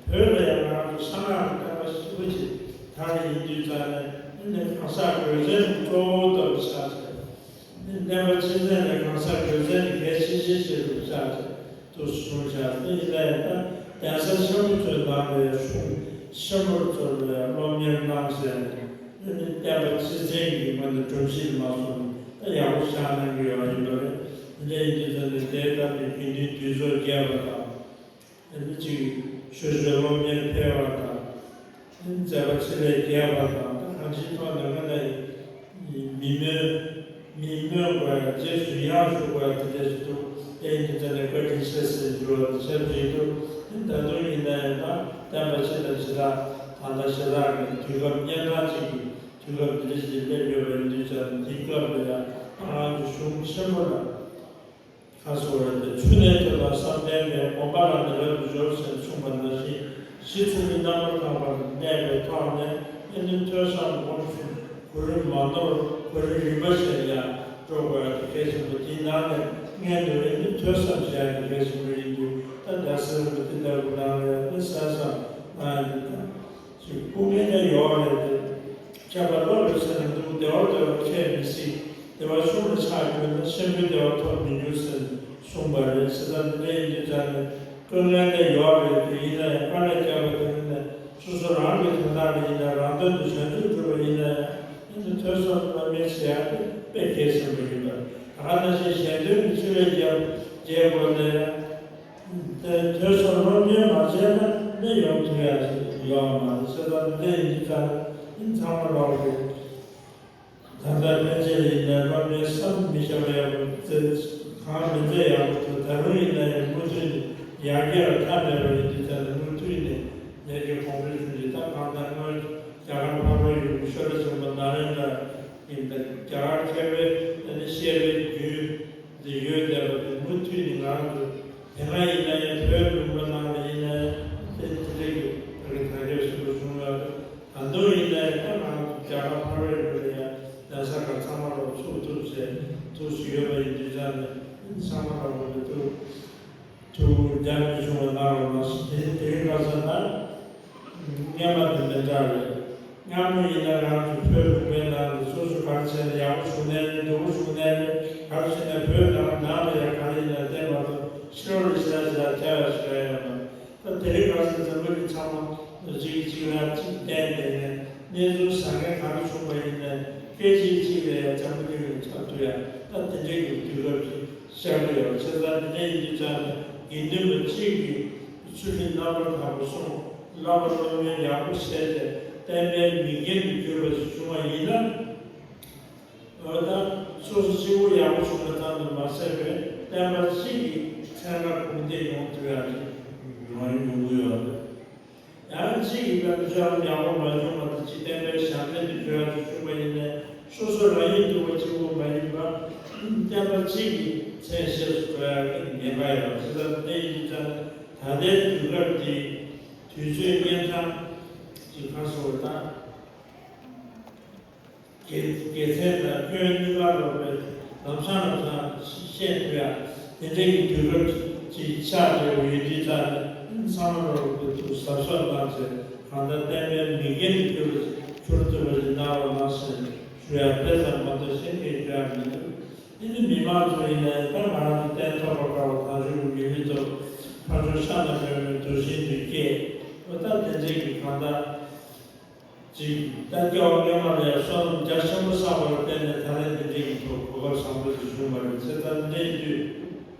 བོད་ལ་ཡང་ང་རང་ཚོ་གསང་སྔགས་ཀྱི་བསྟན་པ་ཞེ་པོ་ཅིག་དར་ཡིན་དུས་ཙང་ནས་ཨ་ནི་གང་ཟག་གོས་སེམས་གཙོ་བོ་ལྟ་བུ་ཆགས་ཚར། ཨ་ནི་བསྟན་པ་སྤྱི་སེམས་ལས་གང་ཟག་གོས་སེམས་ནི་གལ་ཆེ་ཆེ་ཆེ་རུ་ཆགས་ཚར་དུ་སོང་ཆགས་ཏེ་ཡིན་ན་ཡང་ད་གདན་ས་ཆེན་པོ་ཚོའི་ནང་ལ་ཡང་གཞུང་ཆེན་པོ་ཚོ་ལ་ཡང་སློབ་གཉེར་གནང་ཟེར་ནས་ཨ་ནི་བསྟན་པ་སྤྱི་སེམས་ཀྱི་ངོས་ནས་སྒྲོམ་གཞི་མ་བཟུང་ནས་ད་ཡག་པོ་བཞག་གནང་གི་ཡོད་ཡིན་པ་རེད། དེ་འདྲ་ཡིན་དུས་ད་ནི་དེའི་སྐབས་ཀྱི་དགེ་འདུན་འདུས་ཚོགས་རྒྱས་པ་དང་། ཨ་ནི་གཅིག་ཆོས་སྤྱོད་སློབ་གཉེར་འཕེལ་བ་དང་། ཨ་ནི་མཛད་པ་ཆེ་ལས་རྒྱས་པ་དང་། ད་གང་ཅིའི་ཐོག་ནས་ང་ལ་མི་མོས་མི་མོས་དགོས་ཡ། རྗེས་སུ་ཡང་ཞུ་དགོས་ཡ་དེ་འདྲ་ཞིག་འདུག་དེ་ཡིན་དུས་ད་ནི་བཀའ་དྲིན་ཆེ་ཟེར་འགྱུར་བ་དང་ཆབས་ཅིག་ཏུ། ཨ་ནི་ད་དུང་ཡིན་ན་ཡང་ད་བསྟན་པ་སྤྱི་དང་སྤྱི་བཏང་ད་ལྟ་ཞེ་དྲག་གི་དུས་སྐབས་སྙན་གྲགས་ཅིག་གི་དུས་སྐབས་འདི་འདྲ་ཞིག་སླེབས་ཡོད་པ་ཡིན་དུས་ཙང་འདིའི་སྐབས་ལ་ཡང་ང་རང་ཚོ་གཞུང་ཆེན་པོ་ལ། ཁ་སོ་རེ་དེ་ཆུ་ནས་ཐོན་པ་བསམ་གཏན་པའི་སྒོམ་པ་ལ་ནི་རབ་ཏུ་སྦྱོར་ཞེས་གསུངས་པ་ནང་བཞིན་གཞི་ཚུལ་གྱི་རྣམ་པར་དག་པར་གནས་པའི་ཐོག་ནས་ཨེ་ནི་ཐོས་བསམ་སྒོམ་གསུམ་གོ་རིམ་མ་ནོར་གོ་རིམ་རིམ་པ་བཞིན་ཡང་འགྲོ་དགོས་ཡ་དེ་གལ་ཆེན་པོ། དེའི་ནང་ནས་སྔོན་དུ་ཨེ་ནི་ཐོས་བསམ་བྱེད་ཡ་དེ་གལ་ཆེན་པོ་ཡིན་དུས་ད་ད་སེམས་ཀྱི་དེ་ལྟ་བུ་ནང་ལ་ཡང་ཨེ་ནི་གསན་བསམ་གནང་ཡ་དེ་དང་། ཅིག་སྐུ་ངལ་ནི་ཡོད་རེད་དེ། མཁས་པ་བློ་རེ་ཆེ་ན་འདུག་བདེ་བ་བདེ་བ་ཁྱད་མི་སྲིད། བདེ་བ་ཆུང་རུ་ཆགས་གྱུར་ན་ཆེན་པོའི་བདེ་བ་ཐོབ་མི་འགྱུར་ཟེར་གསུངས་པ་རེད། ཟེར་ད་འདི་འདྲ་ཡིན་དུས་ཙང་ནས་སྐུ་ངལ་ནི་ཡོད་རེད་དེ། ཡིན་ན་ཡང་དཀའ་ལས་བརྒྱབ་པ་དེ་ནི་སོ་སོ་རང་གི་དོན་དག་ལ་ཡིན་ན་རང་དོན་དུ་བྱང་ཆུབ་སྒྲུབ་པ་ཡིན་ན་ཡང་ཨེ་ནི་ཐོས་བསམ་སློབ་གཉེར་བྱེད་ཡ་དེ་དཔེ་གལ་ཆེན་པོ་ཡིན་པ་རེད། ད་ག་ནང་བཞིན་གཞན་དོན་གྱི་ཆེད་ལས་རྒྱབ་རྒྱལ་དགོས་ན་ཡང་། དེ་ཐོས་བསམ་སློབ་གཉེར་མ་བྱས་ན་ནི་ཡོང་ཐུབ་ཡ་ཞིག་ཡོད་མ་རེད། བྱས་ཙང་འདི་ཡིན་དུས་ཙང་ནི་ཚང་མ་ལོག་རེད། ད་ལྟ་ཕན་ཆད་ཡིན་ན་སློབ་གཉེར་བསམ་མི་ཤེས་པ་ཡག་པོ་མཛད། གང་མི་མཛད་ཡག་པོ་འདུག་ད་རུང་ཡིན་ན་ཡང་མུ་མཐུད་ནས་ཡར་རྒྱས་ལ་མཐའ་མེད་པ་ཡིན་དུས་ཙང་ནི་མུ་མཐུད་ནས་ལས་ཀའི་གོང་འཕེལ་བྱུང་རྗེས་ད་གང་ལྟར་སྔོན་རྒྱ་གར་འཕགས་པའི་ཡུལ་གྱི་ཆོས་གྲྭ་ཆེན་པོ་ནཱ་ལེནྡྲ་ཡིན་པ། རྒྱ་གར་མཁས་པའི་ཨ་ནི་བཤད་པའི་རྒྱུན་འདི་ཡོད་བསྡད་པ་དེ་མུ་མཐུད་ནས་ང་རང་ཚོ་དེ་སྔ་ཡིན་ན་ཡང་བོད་ལུང་པ་ནང་ལ་ཡིན་ན་ཡང་དེ་དེ་འདྲ་གི་ཕ་གི་དར་ཁྱབ་ཆེན་པོ་བྱུང་ཡོད་རེད། ད་དུང་ཡིན་ན་ཡང་ད་ང་རང་ཚོ་རྒྱ་གར་འཕགས་པའི་ཡུལ་ལ་ཡང་གདན་ས་ཁག་ཚང་མ་ལ་ཚུགས་ཐུབ་བྱས་ཐུགས་སུ་ཡོད་པ་ཡིན་དུས་ཙང་ནས་ཚང་མ་ལ་འོ་དེ་ཐུགས། ཐུགས་རྒྱ་མི་ཆུང་བ་གནང་རོགས་གནང་ཞེས་དེ་དེ་རིང་ཁ་སང་ད་སྔོན་མ་དང་མི་འདྲ་བས། སྔ་མོ་ཡིན་ན་རང་གི་བོད་ལུང་པའི་ནང་དུ་སོ་སོ་ག་རེ་བྱས་ན་ཡག་པོ་བྱུང་ནའི་རེད། སྡུག་པོ་བྱུང་ནའི་རེད། ག་རེ་བྱས་ན་བོད་ནང་ནང་ལ་ཡང་ག་རེ་ཡིན་ན་བསྟན་པ་དང་ཕྱི་ལོགས་ལ་ཞེ་དྲག་ཞེ་དྲག་ཐལ་བ་ཞིག་ཡོད་མ་རེད། ད་དེ་རིང་ཁ་སང་འཛམ་བུ་གླིང་ཚང་མ་གཅིག་གིས་གཅིག་ལ་གཅིག་བརྟེན་བསྡད་ནས་གནས་ཚུལ་བཟང་ངན་ག་རེ་བྱུང་བ་ཡིན་ནའི་སྐད་ཅིག་གཅིག་ལ་ཡང་འཛམ་བུ་གླིང་ལ་ཁྱབ་ཐུབ་ཡ་ད་དེ་འདྲའི་གི་དུས་སྐབས་ཤིག་ཤར་གི་ཡོད། བྱས་ཙང་འདི་འདྲ་ཡིན་དུས་ཙང་ནས་ དགེ་འདུན་པ་གཅིག་གིས་ཚུལ་ཁྲིམས་རྣམ་པར་དག་པ་བསྲུངས། བསླབ་པ་སློབ་གཉེར་ཡག་པོ་བྱས་ཏེ་བསྟན་པའི་མིག་རྒྱན་དུ་གྱུར་པ་ཞིག་བྱུང་བ་ཡིན་ན། འོ་ད་སོ་སོ་གཅིག་པོ་ཡག་པོ་བྱུང་བ་ཙམ་དུ་མ་ཟད་པའི་བསྟན་པ་གཅིག་གི་ཚན་རིག་གོང་འཕེལ་ཡོང་ཐུབ་ཡག་ཅིག་ཡོང་ཡོང་གི་ཡོད་རེད། ཡང་གཅིག་གིས་དཔེར་ན་ཤེས་རབ་ཡག་པོ་མ་བྱུང་བ་དང་། གཅིག་བསྟན་པའི་ཞབས་འདྲེན་དུ་གྱུར་ཡག་ཅིག་བྱུང་བ་ཡིན་ནའི། སོ་སོ་རང་ཉིད་ཐུབ་པ་གཅིག་པུ་མ་ཡིན་པར་བསྟན་པ་གཅིག་གི་མཚན་ཤེས་སུ་འགྲོ་ཡག་གི་ཉེན་ཁ་ཡོད། བྱས་ཙང་དེ་ཡིན་དུས་ཙང་ད་ལྟའི་དུས་སྐབས་འདི་དུས་ཚོད་གཉན་འཕྲང་གི་ཁ་སོ་དང་། དགེ་དགེ་མཚན་དང་སྐྱོན་གཉིས་ཀ་ལོག་པའི་ལམ་སང་ལམ་སང་ཤེས་ཐུབ་ཡག་དེ་འདྲའི་གི་དུས་སྐབས་ཅིག་ཆགས་བསྡད་པ་ཡོད་དུས་ཙང་ནས། ཚང་མ་ལོག་པའི་ཐུགས་གཟབ་གཟབ་གནང་བྱས། གང་ལྟར་བསྟན་པའི་མིག་རྒྱན་དུ་གྱུར་པ་གྱུར་ཐུབ་པ་ཞིག་གནང་རོགས་གནང་ཟེར་ཞུ་ཡག་དེ་ཙམ་མ་གཏོགས་གཞན་གྱིས་ཞུ་ཡག་མི་འདུག་དེ་ནི་མི་མང་ཚོ་ཡིན་ནའི། ད་ང་རང་ཚོ་བསྟན་ཐོག་པ་དཀར་པོ་དར་ལྕོག་གི་མི་ལུས་ཚོ་ཕར་ཕྱོགས་ཤར་ལ་བྱོན་པའི་རྡོ་ཤིང་དུ་སྐྱེས། འོ་ད་དེ་འདྲའི་གི་གང་ལྟར་ཅིག་ད་སྐྱེ་བ་སྔོན་མ་ལ་ཡང་བསོད་ནམས་རྒྱ་ཆེན་པོ་བསགས་པ་ལ་བརྟེན་ནས་ད་རེས་འདི་འདྲའི་གི་ཐོག་གོ་སྐབས་བཟང་པོ་ཞིག་བྱུང་བ་རེད། བྱས་ཙང་འདི་འདྲའི་དུས་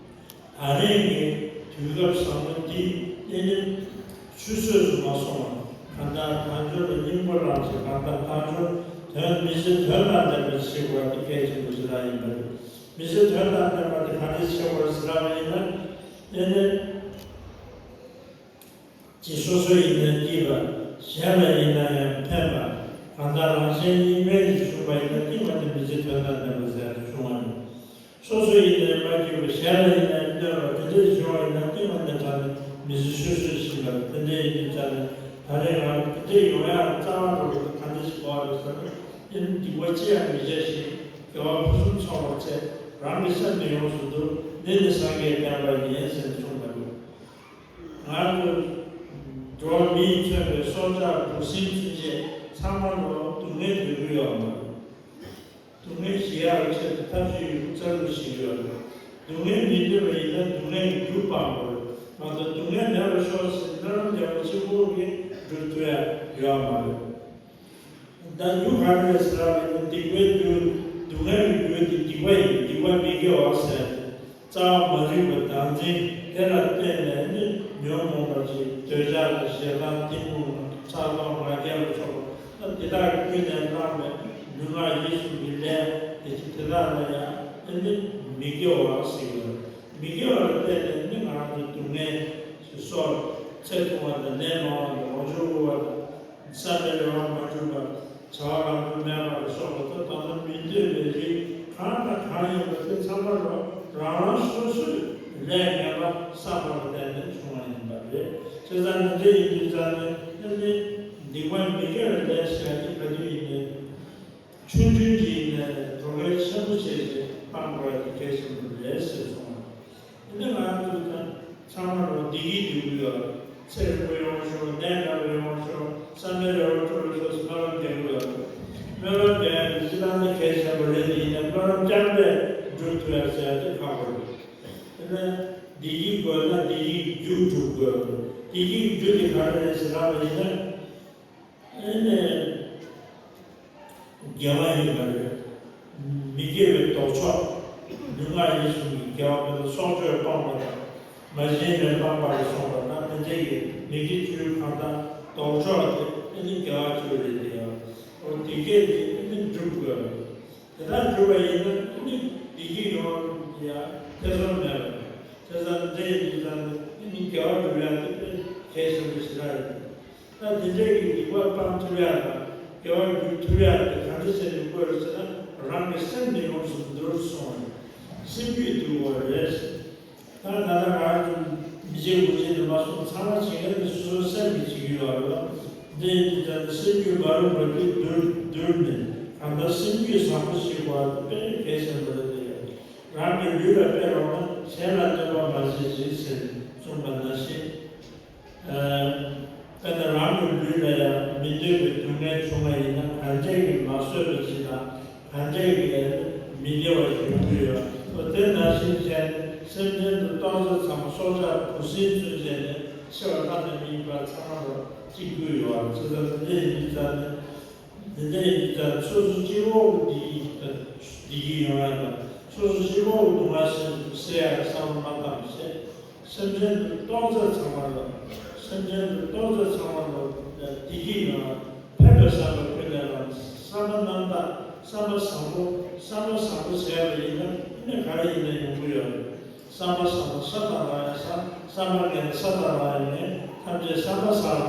ད་རེས་ཀྱི་དུས་སྐབས་བཟང་པོ་འདི་ཨེ་ནི་ཆུད་ཟོས་སུ་མ་སོང་བར། གང་ལྟར་དལ་འབྱོར་ལ་སྙིང་པོ་བླངས་བྱས། གང་ལྟར་དལ་འབྱོར་དོན་མི་ཚེ་དོན་དང་ལྡན་པ་ཞིག་བྱེད་དགོས་པ་དེ་གལ་ཆེན་པོ་ཞེ་དྲག་ཡིན་པ་རེད། མི་ཚེ་དོན་དང་ལྡན་པ་དེ་ག་འདྲ་བྱེད་དགོས་ཟེར་བ་ཡིན་ན། ཨེ་ནི་ཅིག་སོ་སོ་ཡིན་ན་སྐྱིད་པ། གཞན་ལ་ཡིན་ན་ཡང་ཕན་པ། གང་ལྟར་རང་གཞན་གཉིས་ཕན་ཞིག་བྱུང་བ་ཡིན་ན། དེ་མ་ནི་མི་ཚེ་དོན་དང་ལྡན་པ་ཟེར་ཡག་བྱུང་བ་རེད། སོ་སོ་ཡིན་ནའི་མ་སྐྱིད་པ། གཞན་ལ་ཡིན་ནའི་གནོད་པ་དེ་འདྲ་བྱུང་བ་ཡིན་ན། དེ་མ་ནི་ད་ནི་མི་ཚེ་ཤོར་ཤོར་ཕྱིན་པ་རེད། དེ་འདྲ་ཡིན་དུས་ཙང་ནས་ད་རེས་ང་དེ་འདྲ་ཡོང་ཡག་རྩ་བ་རུ་ག་འདྲ་ཞིག་དགོས་རེད་ཟེར་ན། ཨེ་ནི་སྡིག་པ་ཅི་ཡང་མི་བྱ་ཞིང་། དགེ་བ་ཕུན་སུམ་ཚོགས་པར་སྤྱད། རང་གི་སེམས་ནི་ཡོངས་སུ་འདུལ། འདི་ནི་སངས་རྒྱས་བསྟན་པ་ཡིན་ཟེར་ནས་གསུངས་པ་རེད། ང་ཚོ་འགྲོ་བ་མིས་མཚོན་པའི་སྲོག་ཆགས་འབུ་སྲིན་ཚུན་ཆད་ཚང་མ་ལ་སྡུག་བསྔལ་འདོད་ཀྱི་ཡོད་མ་རེད། སྡུག་བསྔལ་ཞི་ཡག་ཆེད་དུ་ཐབས་ཤེས་ཡོད་རྩལ་དུ་ཞིག་ཡོད་རེད། སྡུག་བསྔལ་མི་འདོད་པ་ཡིན་ན་སྡུག་བསྔལ་གྱི་རྒྱུ་སྤང་དགོས་རེད་མ་གཏོགས། སྡུག་བསྔལ་མེད་པར་ཤོག་ཟེར་སྨོན་ལམ་རྒྱག་པ་གཅིག་པོ་གིས་འགྲུབ་ཐུབ་ཡག་ཡོད་མ་རེད། ད་རྒྱུ་ག་རེ་རེད་ཟེར་བ་ཡིན་ན། སྡིག་པའི་རྒྱུ། སྡུག་བསྔལ་གྱི་རྒྱུ་དེ་སྡིག་པ་ཡིན། སྡིག་པ་མི་དགེ་བ་ཟེར། རྩ་བ་མ་རིག་པ་བདག་འཛིན། དེ་ལ་བརྟེན་ནས་ནི་ཉོན་མོངས་པ་ཅིག་འདོད་ཆགས་དང་ཞེ་སྡང་གཏི་མུག་དང་ཕྲག་དོག་ང་རྒྱལ་ལ་སོགས་པ། ད་དེ་དག་གི་ཀུན་ནས་བསླངས་པའི་ལུས་ངག་ཡིད་གསུམ་གྱི་ལས་དེ་ཚོ་དེ་དག་ལ་ཡང་ཨེ་ནི་མི་དགེ་བ་ཟེར་གྱི་ཡོད། མི་དགེ་བ་ལ་བརྟེན་ནས་ནི་ང་རང་ཚོ་སྡུག་བསྔལ་སོགས། ཚེ་ཐུང་བ་དང་ནད་མང་བ་དང་། ལོངས་སྤྱོད་དབུལ་བ་དང་། བསམ་པའི་རེ་བ་མ་འགྲུབ་པ། བྱ་བ་རང་དོན་མེད་པ་ལ་སོགས་པ་དང་། ད་ལྟ་མི་འདོད་པའི་རིགས་གང་དང་གང་ཡིན་པ་དེ་ཚང་མ་ལ་རང་རང་སོ་སོས་ལས་ངན་པ་བསགས་པ་ལ་བརྟེན་ནས་བྱུང་བ་ཡིན་པ་རེད། བྱས་ཙང་ནི་འདི་ཡིན་དུས་ཙང་ནས་ཨེ་ནི་སྡིག་པ་མི་དགེ་བའི་ལས་བྱ་རྒྱུ་ག་དུས་ཡིན་ནའི། ཆུང་ཆུང་ཅིག་ཡིན་ནའི་དོ་གལ་ཆེན་པོ་བྱས་ཏེ་སྤང་དགོས་ཡག་དེ་གལ་ཆེན་པོ་རེད་ཟེར་སོང་བ། འདི་ནི་ང་ཚོ་ཚང་མ་ལ་བདེ་སྐྱིད་འདོད་ཀྱི་ཡོད། ཚེ་རིང་པོ་ཡོང་ཤོག་ནད་མེད་པ་ཡོང་ཤོག་བསམ་པའི་རེ་བ་འགྲུབ་པར་ཤོག་ཟེར་སྨོན་ལམ་རྒྱག་གི་ཡོད། སྨོན་ལམ་རྒྱག་ཡག་དེ་སྤྱིར་བཏང་ནི་གལ་ཆེན་པོ་རེད། དེ་ཡིན་ནའི་སྨོན་ལམ་རྐྱང་པས་འགྲུབ་ཐུབ་ཡག་ཟེར་ཡག་དེ་ཁག་པོ་རེད། དེ་ནས་བདེ་སྐྱིད་དགོས་ན་བདེ་སྐྱིད་ཀྱི་རྒྱུ་སྒྲུབ་དགོས། བདེ་སྐྱིད་ཀྱི་རྒྱུ་དེ་ག་རེ་རེད་ཟེར་ལབ་པ་ཡིན་ན། ཨེ་ནས་དགེ་བ་ཡིན་པ་རེད། མི་དགེ་བའི་ལྡོག་ཕྱོགས། ལུས་ངག་ཡིད་གསུམ་གྱི་དགེ་བ་མེད་ན་སྲོག་གཅོད་སྤངས་པ་དང་། མ་བྱིན་པའི་སྤངས་པ་ལ་སོགས་པ་དང་། དེ་འདྲའི་གི་མི་དགེ་བཅུའི་གང་ལྟར་ལྡོག་ཕྱོགས་དེ་ཨེ་ནི་དགེ་བ་བཅུ་རེད་དེ། འོ་དེ་སྐད་དེ་ཨེ་ནི་སྒྲུབ་དགོས། དེ་ལྟར་གྱུར་པ་ཡིན་ན་ནི་བདེ་སྐྱིད་ཡོང་ཡ་ཐེ་ཚོམ་མེད་པ་རེད། དེ་ཙམ་འདྲ་ཡིན་དུས་ཙང་ནི་ནི་དགེ་བ་སྒྲུབ་ཡ་དེ་དཔེ་གལ་ཆེན་པོ་ཞེ་དྲག་རེད། ད་དེ་འདྲའི་གི་སྡིག་པ་སྤང་ཐུབ་ཡ་དང་དགེ་བ་འགྱུར་ཐུབ་ཡ་དེ་ག་འདྲ་བྱས་ནས་དགོས་རེད་ཟེར་ན། རང་གི་སེམས་ནི་ཡོངས་སུ་འདུལ་གསུངས་པ་རེད། སེམས་རྒྱུད་འདུལ་དགོས་རེད། ད་ད་ལྟ་ང་ཚོ་མི་བྱེད་དགུ་བྱེད་དུ་མ་སོང་། ཚང་མ་བྱེད་མཁན་དེ་སོ་སོའི་སེམས་ཀྱིས་བྱེད་ཀྱི་ཡོད་རེད་བ། འདི་ཡིན་དུས་ད་ལྟ་སེམས་རྒྱུད་མ་རུངས་པ་དེ་འདུལ་འདུལ་ནས། གང་ལྟར་སེམས་རྒྱུད་བཟང་པོ་ཞིག་དགོས་པ་དེ་དཔེ་གལ་ཆེན་པོ་རེད་དེ། རང་གི་ལུས་ལ་དཔེ་རོགས་ན། གཞན་ལ་གནོད་པ་མ་བྱེད་ཅིག་ཟེར་གསུངས་པ་ནང་བཞིན། ཨ། དཔེར་ན་རང་གི་ལུས་ལ་ཡང་མི་འདོད་པའི་སྡུག་བསྔལ་བྱུང་བ་ཡིན་ན། གང་འདྲས་ཀྱིས་མ་བཟོད་པ་ཅིག་དང་། གང་འདྲས་ཀྱིས་མི་བདེ་བ་ཞིག་ཡོང་གི་ཡོད། འོ་དེ་ནང་བཞིན་བྱས་ནས་སེམས་ཅན་དུ་གཏོགས་ཚད་ཚང་མ་སྲོག་ཆགས་འབུ་སྲིན་ཚུན་ཆད་ནས་འཆི་བ་ལྷ་དང་མིའི་བར་ཚང་མ་ལ་གཅིག་དགོས་ཡོད། བྱས་ཙང་དེ་འདྲ་ཡིན་དུས་ཙང་ནས། དེ་འདྲ་ཡིན་དུས་ཙང་སོ་སོ་སྤྱི་བོ་གི་བདེ་སྐྱིད་དང་བདེ་སྐྱིད་ཡོང་ཡ་དང་། སོ་སོ་སྤྱི་བོ་གི་སྡུག་བསྔལ་སེལ་སེལ་ཡ་གི་བསམ་བློ་མ་བཏང་བྱས། སེམས་ཅན་དུ་གཏོགས་ཚད་ཚང་མ་ལ། སེམས་ཅན་དུ་གཏོགས་ཚད་ཚང་མ་ལ་བདེ་སྐྱིད་ཡོང་བ། ཕན་པའི་བསམ་པ་ཀུན་ནས་ལ། བསམ་པ་རྣམ་དག་བསམ་པ་བཟང་པོ། བསམ་པ་བཟང་པོ་བྱས་པ་ཡིན་ན་ཨ་ནི་ག་རེ་ཡིན་ན་ཡོང་གི་ཡོད་རེད། བསམ་པ་བཟང་པོ་ས་དང་རང་ཡང་བཟང་། བསམ་པ་ངན་ས་དང་རང་ཡང་ངན། ཐམས་ཅད་བསམ་པ་བཟང་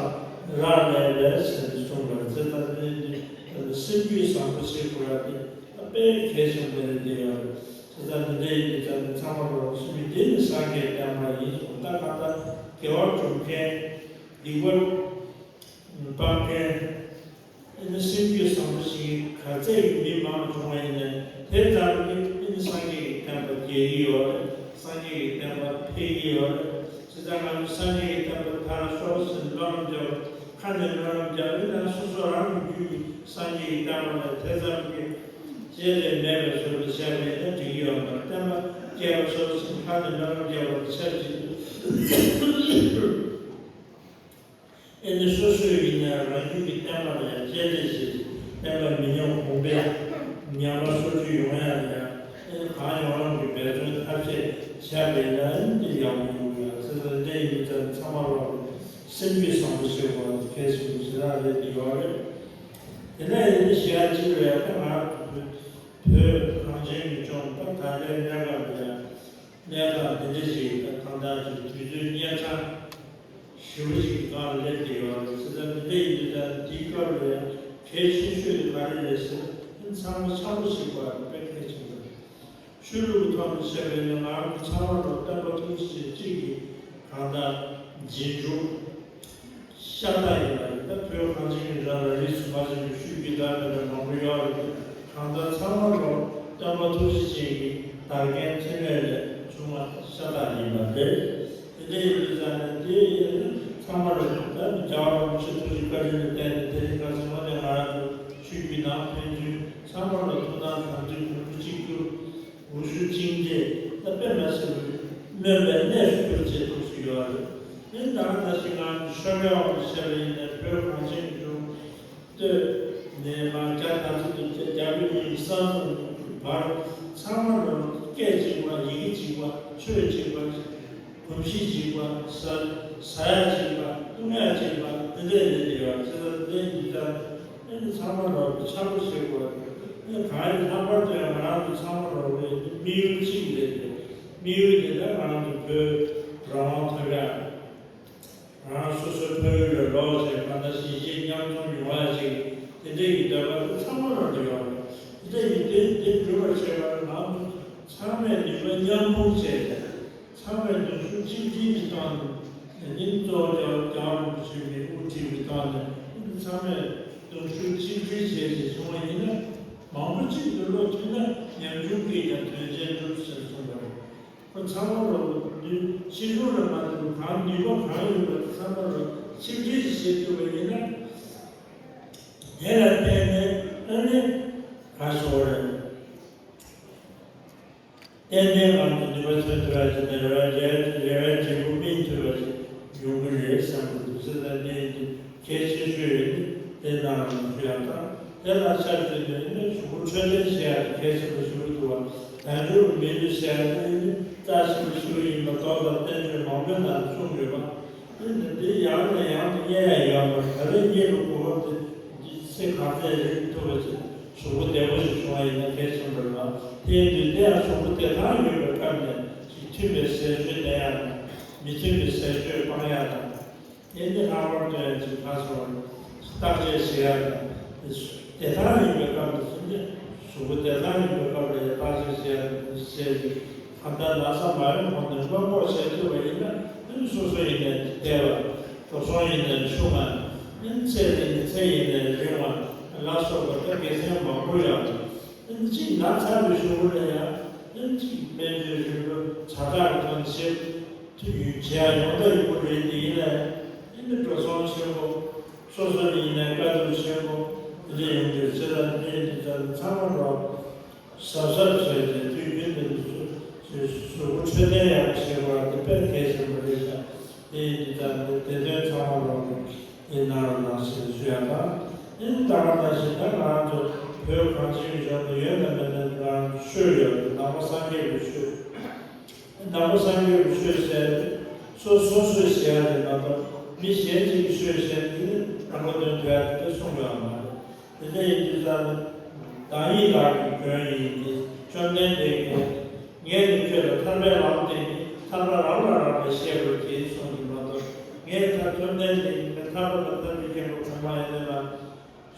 ལ་རག་ལས་པས་ཟེར་ནས་གསུངས་པ་རེད། དེ་ལྟར་ནི་འདི་སེམས་རྒྱུད་བཟང་པོ་བྱེད་དགོས་ཡ་དེ་དཔེ་གལ་ཆེན་པོ་རེད་དེ་ཡང་། དེ་ལྟར་འདི་འདྲ་ཡིན་དུས་ཙམ་ནས་ཚང་མ་རོགས་སེམས་རྒྱུད་འདི་ནི་སངས་རྒྱས་བསྟན་པ་ཡིན་གསུངས། ད་གང་ལྟར་དགེ་བ་སྒྲུབ་མཁན་སྡིག་པ་སྤང་མཁན། ཨེ་ནི་སེམས་རྒྱུད་བཟང་པོ་ཞིག་ག་ཚད་ཀྱི་མི་མང་བྱུང་བ་ཡིན་ནའི་དེ་ཙམ་གྱིས་ཨེ་ནི་སངས་རྒྱས་ཀྱི་བསྟན་པ་རྒྱས་ཀྱི་ཡོད་རེད། སངས་རྒྱས་ཀྱི་བསྟན་པ་འཕེལ་གྱི་ཡོད་རེད། བྱས་ཙང་ང་ཚོ་སངས་རྒྱས་ཀྱི་བསྟན་པ་དར་ཤོག་ཟེར་སྨོན་ལམ་རྒྱབ། ཁ་ནས་སྨོན་ལམ་རྒྱབ་ཡིན་ན་སོ་སོ་རང་གི་རྒྱུད་ཀྱི་སངས་རྒྱས་ཀྱི་བསྟན་པ་ལ་དེ་ཙམ་གྱིས་བརྗེད་ལས་མེད་པའི་ཚུལ་དུ་བྱས་པ་ཡིན་ན་འགྲིག་གི་ཡོད་མ་རེད། བསྟན་པ་རྒྱས་པ་ཤོག་ཟེར་ཁ་ནས་སྨོན་ལམ་རྒྱབ་པ་དང་ཆབས་ཅིག་ཏུ། ཨེ་ནི་སོ་སོ་ཡིན་ན་རང་རྒྱུད་ཀྱི་བསྟན་པ་ལ་ཡང་གཅེས་སྤྲས་བྱེད། བསྟན་པ་མི་ཉམས་གོང་འཕེལ། ཉམས་པ་སོར་ཆུད་ཡོང་ཡ་ལ་ཡང་ཨེ་ནི་གང་ཡོང་རང་གི་འབད་བརྩོན་ཐབས་ཤེས་བྱས་པས་ན་ཨེ་ནི་འདི་ཡག་པོ་ཡོང་གི་ཡོད། ཚེ་ཚེ་འདི་ཡིན་ཙང་ཚང་མ་ལོག་སེམས་རྒྱུད་བཟང་པོ་ཞིག་དགོས་པ་གལ་ཆེན་པོ་ཞེ་དྲག་རེད་འདི་ཡོད་རེད། དེ་ནས་ཡིན་ནི་ཞེ་ཡ་གཅིག་རེད། ད་ང་བོད་གངས་ཅན་གྱི་ལྗོངས་ད་ད་ལྟའི་གནས་སྐབས་ལ་ཡང་། གནས་སྟངས་འདི་འདྲ་ཞིག་ད་གང་ལྟར་གྱི་དུས་ཚོད་གཉན་འཕྲང་ཞེ་པོ་ཞིག་གི་སྒང་ལ་སླེབས་བསྡད་ཡོད་རེད། ཟེར་ད་འདི་འདྲ་ཡིན་དུས་ད་འདིའི་སྐབས་ལ་ཡང་གལ་ཆེ་ཤོས་དེ་ག་རེ་རེད་ཟེར་ན་ཚང་མ་འཆམ་པོ་ཞིག་དགོས་པ་དཔེ་གལ་ཆེན་པོ་རེད། ཆོས་ལུགས་ཀྱི་ཐོག་ནས་བཤད་པ་ཡིན་ན་ང་རང་ཚོ་ཚང་མ་ལ་བསྟན་པ་ཐུགས་རྗེ་ཅན་གཅིག་གིས་གང་ལྟར་རྗེས་འཇུག་ཤ་སྟག་ཡིན་པ་རེད། ད་བོད་གངས་ཅན་གྱི་ར་ལ་རིས་སུ་མ་ཆད་པའི་ཤུལ་གྱི་དར་མེད་པ་མང་པོ་ཡོད་རེད། གང་ལྟར་ཚང་མ་ལོ་སྟོན་པ་ཐུགས་རྗེ་ཅན་གྱི་དར་རྒྱན་ཐིམ་ལས་ལས་བྱུང་བ་ཤ་སྟག་ཡིན་པ་རེད། དེ་འདྲ་ཡིན་དུས་ཙང་ནས་དེ་ཡིན་ན་ཚང་མ་ལ་ད་རྒྱལ་བ་རིན་པོ་ཆེ་ཐུགས་ཀྱི་བཀའ་དྲིན་ལ་བརྟེན་ནས་དེ་རིང་ཁ་སང་མ་ནས་ང་རང་ཚོ་ཆོས་བརྒྱུད་ནང་ཕན་ཚུན་ཚང་མ་ལ་ཐུགས་སྣང་དམ་ཚིག་གོང་བུ་གཅིག་གྱུར། འུ་ཚོའི་གཅིག་འདྲེས་ད་དཔེ་མ་སྲིད་པའི་སྨོན་པའི་གནས་སུ་གྱུར་ཅེས་ཐུགས་སུ་ཡོད་རེད། ཨེ་ད་ལྟ་ཞིག་ང་ཚོ་ཤོ་རྒྱག་འོང་བཤད་པ་ཡིན་ན་བོད་གངས་ཅན་གྱི་ལྗོངས་སྟོད་ནས་མར་རྒྱ་དར་ཚུལ་དུ་རྒྱ་བོད་གཉིས་ཀྱི་ས་མཚམས་བར་ཚང་མ་ལ་སྐད་གཅིག་པ་ཡི་གེ་གཅིག་པ་ཆོས་གཅིག་པ། གོམས་གཤིས་གཅིག་པ། ཟ་ཟ་ཡ་གཅིག་པ། བཏུང་ཡ་གཅིག་པ་དེ་འདྲས་ལས་དེ་ཡོད་ཚེ་ད་དེ་འདི་ལྟར་ཨེ་ནི་ཚང་མ་ལ་འཆམ་པོ་བྱེད་དགོས། ཨེ་གང་ཡིན་ལྷག་པར་དུ་ཡང་ང་རང་ཚོ་ཚང་མ་ལ་འོས་དམིགས་ཡུལ་གཅིག་རེད་དེ། དམིགས་ཡུལ་དེ་ལ་ང་རང་ཚོ་བོད་རང་དབང་ཐོབ་ཡ། ང་རང་སོ་སོའི་ཕ་ཡུལ་ལ་ལོག་བྱས་གང་ལྟར་གཞིས་བྱེས་མཉམ་འཛོམས་ཡོང་ཡ་ཅིག་དེ་འདྲས་ཀྱི་འདོད་པ་དེ་ཚང་མ་ལ་འདྲ་ཡོད་རེད། དེ་འདྲས་ཀྱི་དེ་དེ་འགྲུབ་པར་བྱེད་པར་ང་ཚོ་ཚང་མས་ནུས་པ་མཉམ་སྤུངས་བྱས་ཏེ། ཚང་མས་གདུང་ཤུགས་གཅིག་སྒྲིལ་གྱི་ཐོག་ནས་ཉིན་གཙོ་བོ་རྒྱལ་བ་རྒྱལ་བ་རིན་པོ་ཆེ་གིས་དབུ་ཁྲིད་ཀྱི་ཐོག་ནས་ཚང་མས་གདུང་ཤུགས་གཅིག་སྒྲིལ་བྱས་ཏེ་བྱུང་བ་ཡིན་ན་མང་པོ་གཅིག་ཏུ་བློ་མཐུན་ན་ཉམ་ཆུང་གིས་ཀྱང་དོན་ཆེན་འགྲུབ་ཟེར་གསུངས་པ་རེད། ཁོ་ཚང་མ་ལ་ཕྱི་ལོགས་ལ་མ་ལྟོས་གང་ནུས་པ་གང་ཡོད་པ་དེ་ཚང་མ་ལ་གཅིག་སྒྲིལ་བྱེད་ཐུབ་པ་ཡིན་ན་དེ་ལ་བརྟེན་ནས་ཨ་ནི་ག་ཞོར་རེད། ཏན་ཏན་ང་ཚོ་ནུས་པ་མཚོན་ཐུབ་ཡ་ཅིག་དང་རེ་བའི་རེ་རེ་བའི་འབྲས་བུ་སྨིན་ཐུབ་པ་ཞིག་ཡོང་གི་རེད་བསམ་གྱི་འདུག་ཟེར་ད་ནས་འདི་གལ་ཆེ་ཤོས་ཡོད་ནི་དེ་ནང་ལ་ཞུ་ཡ་དང་དེ་ལ་ཆབས་ཅིག་ཏུ་ནི་གཞུག་གུ་འཕྲོད་བསྟེན་བྱེད་ཡ་དེ་གལ་ཆེན་པོ་ཞིག་འདུག་བ། དལ་འབྱོར་གྱི་མི་ལུས་ཟེར་ཡ་དེ་ནི་རྩ་ཆེན་པོ་ཞིག་ཡིན་པ་མདོ་དང་བསྟན་བཅོས་མང་པོའི་ནང་ལ་གསུངས་ཡོད་པ། ཨེ་ནི་འདི་ཡང་ནས་ཡང་དུ་རྙེད་ཡ་ཡོད་མ་རེད། ད་རེས་རྙེད་པའི་གོ་སྐབས་དེ་འདི་ཚེ་གང་ཚེ་རིང་ཐུབ་པ་ཅིག་གཟུགས་པོ་བདེ་པོ་ཞིག་བྱུང་བ་ཡིན་ན་གལ་ཆེན་པོ་རེད་ལ། དེ་ཡིན་དུས་དེ་ཡང་གཟུགས་པོ་བདེ་ཐང་ཡོད་པའི་སྐབས་ནས་ཅིག་མཐུན་པའི་ཟས་སྤྱོད་བསྟེན་ཡ་དང་། མི་མཐུན་པའི་ཟས་སྤྱོད་སྤང་ཡ་དང་། དེ་འདི་ལྷག་པར་དུ་ཡང་ཅིག་ཁ་སོར་བརྟག་དཔྱད་བྱེད་ཡ་དང་། བདེ་ཐང་ཡིན་པའི་སྐབས་ནས་ཟིན་ཏེ་གཟུགས་པོ་བདེ་ཐང་ཡིན་པའི་སྐབས་ལ་ཡང་བརྟག་དཔྱད་བྱེད་ཡ་དང་། བྱས་ཏེ་གང་ལྟར་ན་ཚ་མ་ཡོང་གོང་ནས་སྔོན་འགོག་བྱེད་ཐུབ་པ་ཡིན་ན་ཨ་ནི་སོ་སོ་ཡིན་ནའི་བདེ་བ། འགྲོ་སོང་ཡིན་ནའི་ཆུང་བ། ཨ་ནི་ཚེ་རིང་ནས་ཚེ་ཡིན་ནའི་རིང་བ་ལ་སོགས་པ་ད་དགེ་མཚན་མང་པོ་ཡོད། ཨ་ནི་གཅིག་ན་ཚ་བའི་གཞུག་གུ་ལ་ཡང་ཨ་ནི་གཅིག་སྨན་བཅོས་རིམ་པ་ཛ་དྲག་གི་ཐོག་ནས་བྱེད་ཐུབ་ཡོད། བྱེད་ཡ་ཡོང་ད་ཡོད་པོ་རེད། དེ་ཡིན་ནའི་ཨ་ནི་འགྲོ་སོང་ཆེན་པོ་སོ་སོ་ཡིན་ནའི་དཀའ་སྡུག་ཆེན་པོ་དེ་འདྲ་ཡོང་གི་རེད། བྱས་ཙང་དེ་འདི་ཙམ་ཚང་མ་རོགས། གཟབ་གཟབ་བྱས་ཏེ་དུས་རྒྱུན་དུ་གཟུགས་པོ་འཕྲོད་བསྟེན་ཡག་པོ་བྱེད་དགོས་པ་དེ་དཔེ་གལ་ཆེན་པོ་རེད་ཤག་དེ་ཡིན་དུས་ད་ལྟའི་བདེ་དོན་ཚང་མ་ལོག་ནས་དེ་གནང་རོགས་གནང་ཞེས་ཞུ་ཡ་དང་། དེ་ནི་ད་ག་ནང་བཞིན་ད་ང་རང་ཚོ་བོད་གངས་ཅན་གྱི་ལྗོངས་ནང་ཡོད་དང་མེད་དང་ང་རང་ཚོ་ཆོས་ཡོད་རེད། ནང་པ་སངས་རྒྱས་པའི་ཆོས། ནང་པ་སངས་རྒྱས་པའི་ཆོས་ཟེར་ སོ་སོ་སོས་བྱས་ཡ་རེད་མ་གཏོགས། མི་གཞན་གཅིག་གིས་ཆོས་བྱས་དེ་ནི་རང་མགོ་འདོན་ཐུབ་ཡ་དེ་འདྲ་གསུངས་ཡོད་མ་རེད། དེ་འདྲ་ཡིན་དུས་ཙང་ནི། བདག་ཉིད་བདག་གི་མགོན་ཡིན་ཏེ། བཅོམ་ལྡན་འདས་ཀྱིས། ངས་ནི་ཁྱོད་ལ་ཐར་པའི་ལམ་བསྟན་ཏེ། ཐར་པ་རང་ལ་རག་ལས་ཤེས་དགོས་ཀྱི་གསུངས་ཀྱི་མ་གཏོགས། ངས་ད་བཅོམ་ལྡན་འདས་ཀྱིས་ཐར་པ་དང་ཐར་པའི་མཁན་པོ་གོང་མ་ཡིན་ནི་ལ།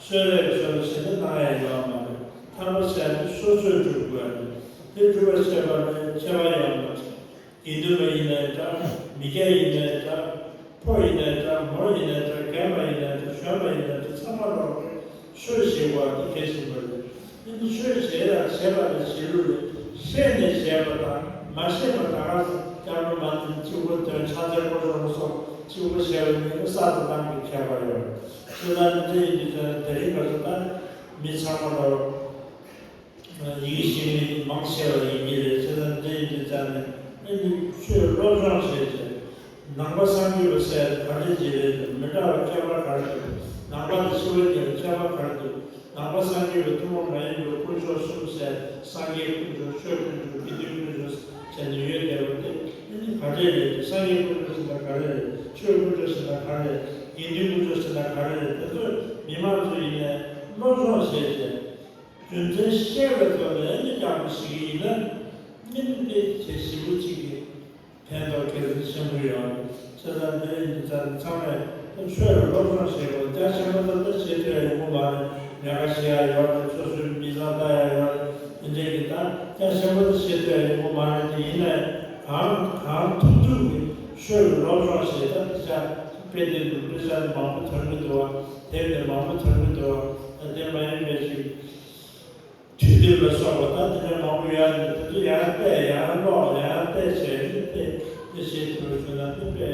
གསོལ་རས་གསོལ་ཞེས་ནི་གནང་ཡ་ཡོད་མ་རེད། ཐར་པ་ཟེར་ནི་སོ་སོས་སྒྲུབ་དགོས་རེད། དེ་སྒྲུབ་པར་བྱེད་པ་ནི་ཁྱད་པར་ཡོད་མ་རེད། དགེ་འདུན་པ་ཡིན་ནའི་འདྲ། མི་སྐྱ་ཡིན་ནའི་འདྲ། ཕོ་ཡིན་ནའི་འདྲ། མོ་ཡིན་ནའི་འདྲ། རྒན་པ་ཡིན་ནའི་འདྲ། གཞོན་པ་ཡིན་ནའི་འདྲ། ཚང་མ་ལོག་གི་ཆོས་བྱེད་དགོས་པ་དེ་གལ་ཆེན་པོ་རེད། དེ་ནི་ཆོས་བྱེད་ཡ་བྱེད་པ་ལ་བྱེད་ལུགས་རེད། ཤེས་ནས་བྱེད་པ་དང་མ་ཤེས་པ། ད་ག་སེ་སྐྱབས་འགྲོ་མ་འཛིན་གཅིག་པོ་འདོན། ཕྱག་འཚལ་སྐོར་སོགས་སོགས་གཅིག་པོ་བྱེད་པ་གཉིས་ནི་ས་དང་གནམ་གྱི་ཁྱད་པར་ཡོད་རེད། དེ་ལ་འདི་ཡིན་དུས་ཙང་དེ་རིང་ཁ་སང་ད་མི་ཚང་མ་ལ། ཡི་གེ་ཤེས་མཁན་མང་ཆེ་བ་ཡིན་གྱི་རེད། བྱས་ཙང་འདི་ཡིན་དུས་ཙང་ནས་ཨེ་འདི་ཆོས་སློབ་སྦྱོང་བྱས་རྗེས། ནང་པ་སངས་རྒྱས་པ་ཟེར་ག་འདྲ་ཅིག་རེད་འདུག་མི་འདྲ་བ་ཁྱད་པར་ག་རེ་འདུག་ནང་པ་དང་ཕྱི་པ་གཉིས་ལ་ཁྱད་པར་ག་རེ་འདུག་ནང་པ་སངས་རྒྱས་པའི་ཐུན་མོང་མ་ཡིན་པའི་དཀོན་མཆོག་གསུམ་ཟེར། སངས་རྒྱས་དཀོན་མཆོག་ཆོས་དཀོན་མཆོག་དགེ་འདུན་དཀོན་མཆོག་ཟེར་ནས་ཡོད་བསྡད་པ་དེ་ཨེ་འདི་ག་འདྲས་རེད། སངས་རྒྱས་དཀོན་མཆོག་ཟེར་ན་ག་རེ་རེད། ཆོས་དཀོན་མཆོག་ཟེར་ན་ག་རེ་རེད། དགེ་འདུན་དཀོན་མཆོག་ཟེར་ན་ག་རེ་རེད། དེ་ཚོ་མི་མང་ཚོ་ཡིན་ནའི་སློབ་སྦྱོང་བྱས་རྗེས། རྒྱུ་མཚན་ཤེས་པའི་ཐོག་ནས་ནི་སྐྱབས་སུ་ཞུགས་ཡིན་ན། ནི་དེ་ཆེས་ཞེ་པོ་ཅིག་གི་ཕན་ཐོགས་གལ་ཆེན་ཆེན་པོ་ཡོད་རེད། བྱས་ཙང་འདི་ཡིན་དུས་ཙང་ཚང་མས་ཆོས་ལ་སློབ་སྦྱོང་བྱེད་དགོས། རྒྱ་ཆེན་པོ་ད་ལྟ་བྱེད་ཐུབ་ཡ་ཡོང་གི་མ་རེད། ལས་ཀ་བྱེད་ཡ་ཡོད་རེད། སོ་སོའི་མི་ཚང་ལྟ་ཡ་ཡོད་རེད། དེ་འདྲས་ཀྱི་ད་རྒྱ་ཆེན་པོ་ད་བྱེད་ཐུབ་ཡ་ཡོང་གི་མ་རེད། དེ་ཡིན་ནའི་གང་གང་ཐུབ་ཐུབ་ཀྱི་ཆོས་ལ་སློབ་སྦྱོང་བྱེད། ད་དཔེ་དེབ་འདུག་དཔེ་ཆ་མང་པོ་ཐོན་གྱི་འདུག་བ། དེབ་དེ་མང་པོ་ཐོན་གྱི་འདུག་བ། ད་དེ་མ་ཡིན་པའི་ཅིག་དུས་དེབ་ལ་སོགས་པ་ད་དེ་འདྲ་མང་པོ་ཡོད་ནས། དེ་ཚོ་ཡང་བལྟས་ཡང་ཀློག་ཡང་བལྟས་བྱས་ནས་དེ་དེ་བྱེད་ཐུབ་པ་བྱུང་ན་དེ་དཔེ་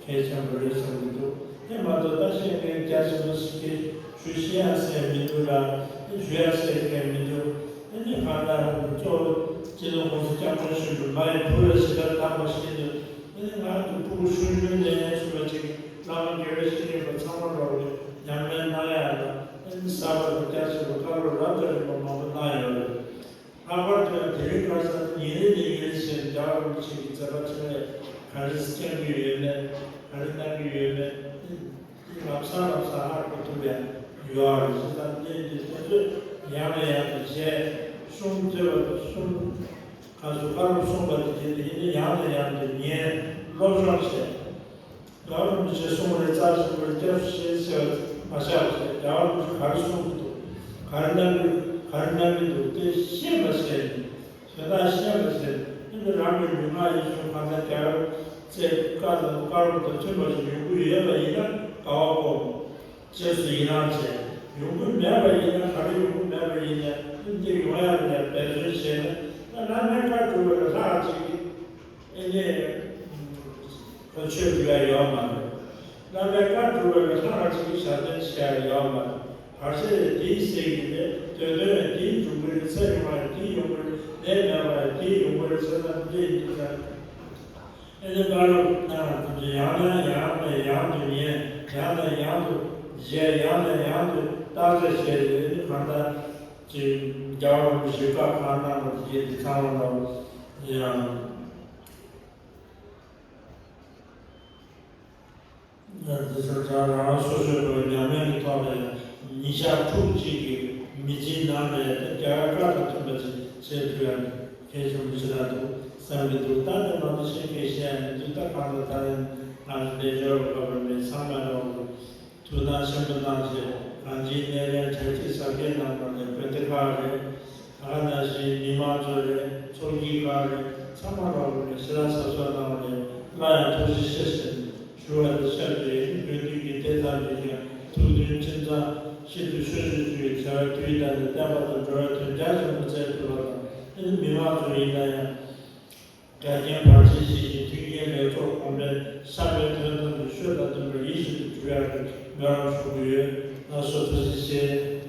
གལ་ཆེན་པོ་རེད་བསམ་གྱི་འདུག་དེ་མ་གཏོགས་ད་བཤད་མཁན་རྒྱ་ཆེན་པོ་ཞིག་གིས་ཞུ་ཤེས་ཡང་ཟེར་མི་འདུག་ལ། དེ་ཞུ་ཡང་ཟེར་མཁན་མི་འདུག་དེ་ནི་གང་ལྟར་གཙོ་བོ་སྤྱི་ནོར་༸གོང་ས་༸སྐྱབས་མགོན་ཆེན་པོ་མ་ཡི་བུ་ལ་ཞེ་དྲག་བདག་པ་བྱས་ནས། དེ་ནི་ང་ཚོ་ཕྲུ་གུ་ཆུང་ཆུང་ནས་ཚུལ་ལ་ཅིག་བླ་མ་དགེ་བའི་བཤེས་གཉེན་པ་ཚང་མ་ལོག་ནས་ཉམས་ལེན་གནང་ཡ་ལ། ཨེ་ནི་གསར་པ་དང་རྒྱ་ཆེ་བ་བཀའ་སློབ་རབ་དང་རིམ་པ་མང་པོ་གནང་ཡོད་རེད། ལྷག་པར་དུ་ཡང་དེ་རིང་ཁ་སང་ཉིན་རེ་ནས་ཉིན་རེ་བཞིན་རྒྱལ་བ་རིན་པོ་ཆེ་གི་མཛད་པ་འཕྲིན་ལས་ག་རེ་བསྐྱང་གི་ཡོད་མེད། ག་རེ་གནང་གི་ཡོད་མེད། ལམ་སང་ལམ་སང་ཧ་གོ་ཐུབ་པ་ཡོད་རེད། བྱས་ཙང་འདི་འདི་དེ་ཚོ་ཡང་ནས་ཡང་དུ་བྱས། གསུང་ཐོས་པ་དང་གསུང་ག་ཚོད་བཀའ་སློབ་གསུངས་པ་དེ་དེ་ཡིན་ན་ཡང་ནས་ཡང་དུ་ཉན། སློབ་སྦྱོང་བྱས། རྒྱལ་བ་རིན་པོ་ཆེས་གསུངས་པ་རེད། རྩ་ཆེན་པོ་རེད། སྐྱབས་སུ་མཆི་ཟེར་བ་མ་བཞག་པ་བྱས། རྒྱལ་བ་རིན་པོ་ཆེས་ག་རེ་གསུངས་ཀྱི་འདུག་ག་རེ་གནང་གི་ག་རེ་གནང་གི་འདུག་དེ་ཤེས་པ་བྱས་ནས། དོན་དག་ཤེས་པ་བྱས་ནས། ཨེ་འདི་རང་གི་ལུས་ངག་ཡིད་གསུམ་གང་ལྟར་རྒྱལ་བའི་བཀའ་དང་བཀའ་སློབ་དང་མཐུན་པ་ཞིག་ཡོང་གི་ཡོད་པ་ཡིན་ན་དགའ་བ་སྒོམ། རྗེས་སུ་ཡི་རང་བྱས། ཡོང་གི་མེད་པ་ཡིན་ན། ག་རེ་ཡོང་གི་མེད་པ་ཡིན་ན། ཨེ་འདི་ཡོང་ཡ་ལ་ཡང་འབད་བརྩོན་བྱས་ན། ད་བླ་མའི་བཀའ་སྒྲུབ་པ་ལས་ལྷག་ཅིག་གིས། ཨེ་ནས། ཁོ་ཆོས་སྒྲུབ་ཡ་ཡོད་མ་རེད། བླ་མའི་བཀའ་སྒྲུབ་པ་ལས་ལྷག་ཅིག་གིས་ཞབས་བརྟན་བྱེད་ཡ་ཡོད་མ་རེད། བར་ཆད་དེས་སེལ་གྱི་རེད། དོན་དོན་དེས་འགྲུབ་ཀྱི་རེད། ཚེ་རིང་བ་ཡང་དེས་ཡོང་གི་རེད། ནད་མེད་པ་ཡང་དེས་ཡོང་གི་རེད། བྱས་ཙང་འདི་ཡིན་དུས་ཙང་། ཨེ་ནས་བཀའ་སློབ་གནང་བ་དེ་ཚོ་ཡང་ནས་ཡང་ནས་ཡང་དུ་ཉན། ཡང་ནས་ཡང་དུ་བྱས། ཡང་ནས་ཡང་དུ་བརྟག་དཔྱད་བྱས་ཏེ། ཨེ་ནས་གང་ལྟར་ཅིག་རྒྱལ་བ་རིན་པོ་ཆེས་བཀའ་གང་གནང་པ་དེ་དེ་ཚང་མ་ལ་ཡང་། འདི་ཚོ་ད་རང་སོ་སོའི་ལོ་ཉམས་ལེན་གྱི་ཐོག་ལ་ཡང་ཉིན་ཞག་ཕྲུགས་གཅིག་གི་མི་ཚེའི་ནང་ལ་ཡང་རྒྱལ་བའི་བཀའ་དང་མཐུན་པ་ཅིག་བྱེད་ཐུབ་ཡ་གལ་ཆེན་པོ་ཞིག་རེད་འདུག་བསམ་གྱི་འདུག་ད་ནི་མང་པོ་ཞིག་གིས་བཤད་ཡ་མི་འདུག་ད་གང་ལྟར་ད་ནི་ང་ཚོ་ལས་སྦྱོར་བ་བར་མེད་ཚང་མ་ལོག་གི་ཐུགས་སྣང་ཆེན་པོ་གནང་བྱས། གང་ཅིའི་གནས་ལྡན་བྲག་སྐྱིད་གཟབ་རྒྱས་གནང་བ་ནས་བོད་སྡེ་ཁག་རེད། ད་ག་ནང་བཞིན་མི་མང་ཚོ་རེད། ཚོགས་སྐྱིད་ཁག་རེད། ཚང་མ་རོགས་རེད། ཞེ་དྲག་གཟབ་གཟབ་གནང་བ་རེད། སླར་ཡང་ཐུགས་རྗེ་ཆེ་ཞེས་ཞུ་བ་དང་ཆབས་ཅིག་བོད་འདི་གི་དེ་ཙམ་གྱིས་ཀྱང་ཐུགས་མཐུན་ཁྱིམ་ཚང་ཤིན་ཏུ་ཆོས་སྤྱོད་བཅུ་ཡི་བྱ་བའི་དུས་གཏན་དུ་བསྟན་པ་དང་འགྲོ་བའི་དོན་རྒྱ་ཆེན་པོ་མཛད་ཐུབ་པ་དང་། ཨེ་ནི་མི་མང་ཚོ་ཡིན་ན་ཡང་དགའ་སྐྱིད་བར་ཆད་ཞི་ཞིང་མཐུན་རྐྱེན་ལེགས་ཚོགས་གོང་འཕེལ་བསམ་པའི་དོན་ཐམས་ཅད་ཆོས་དང་མཐུན་པར་ཡིད་བཞིན་དུ་འགྲུབ་ཡག་གི་སྨོན་ལམ་ཞུ་གི་ཡོད། ལགས་སོ། ཐུགས་རྗེ་ཆེ།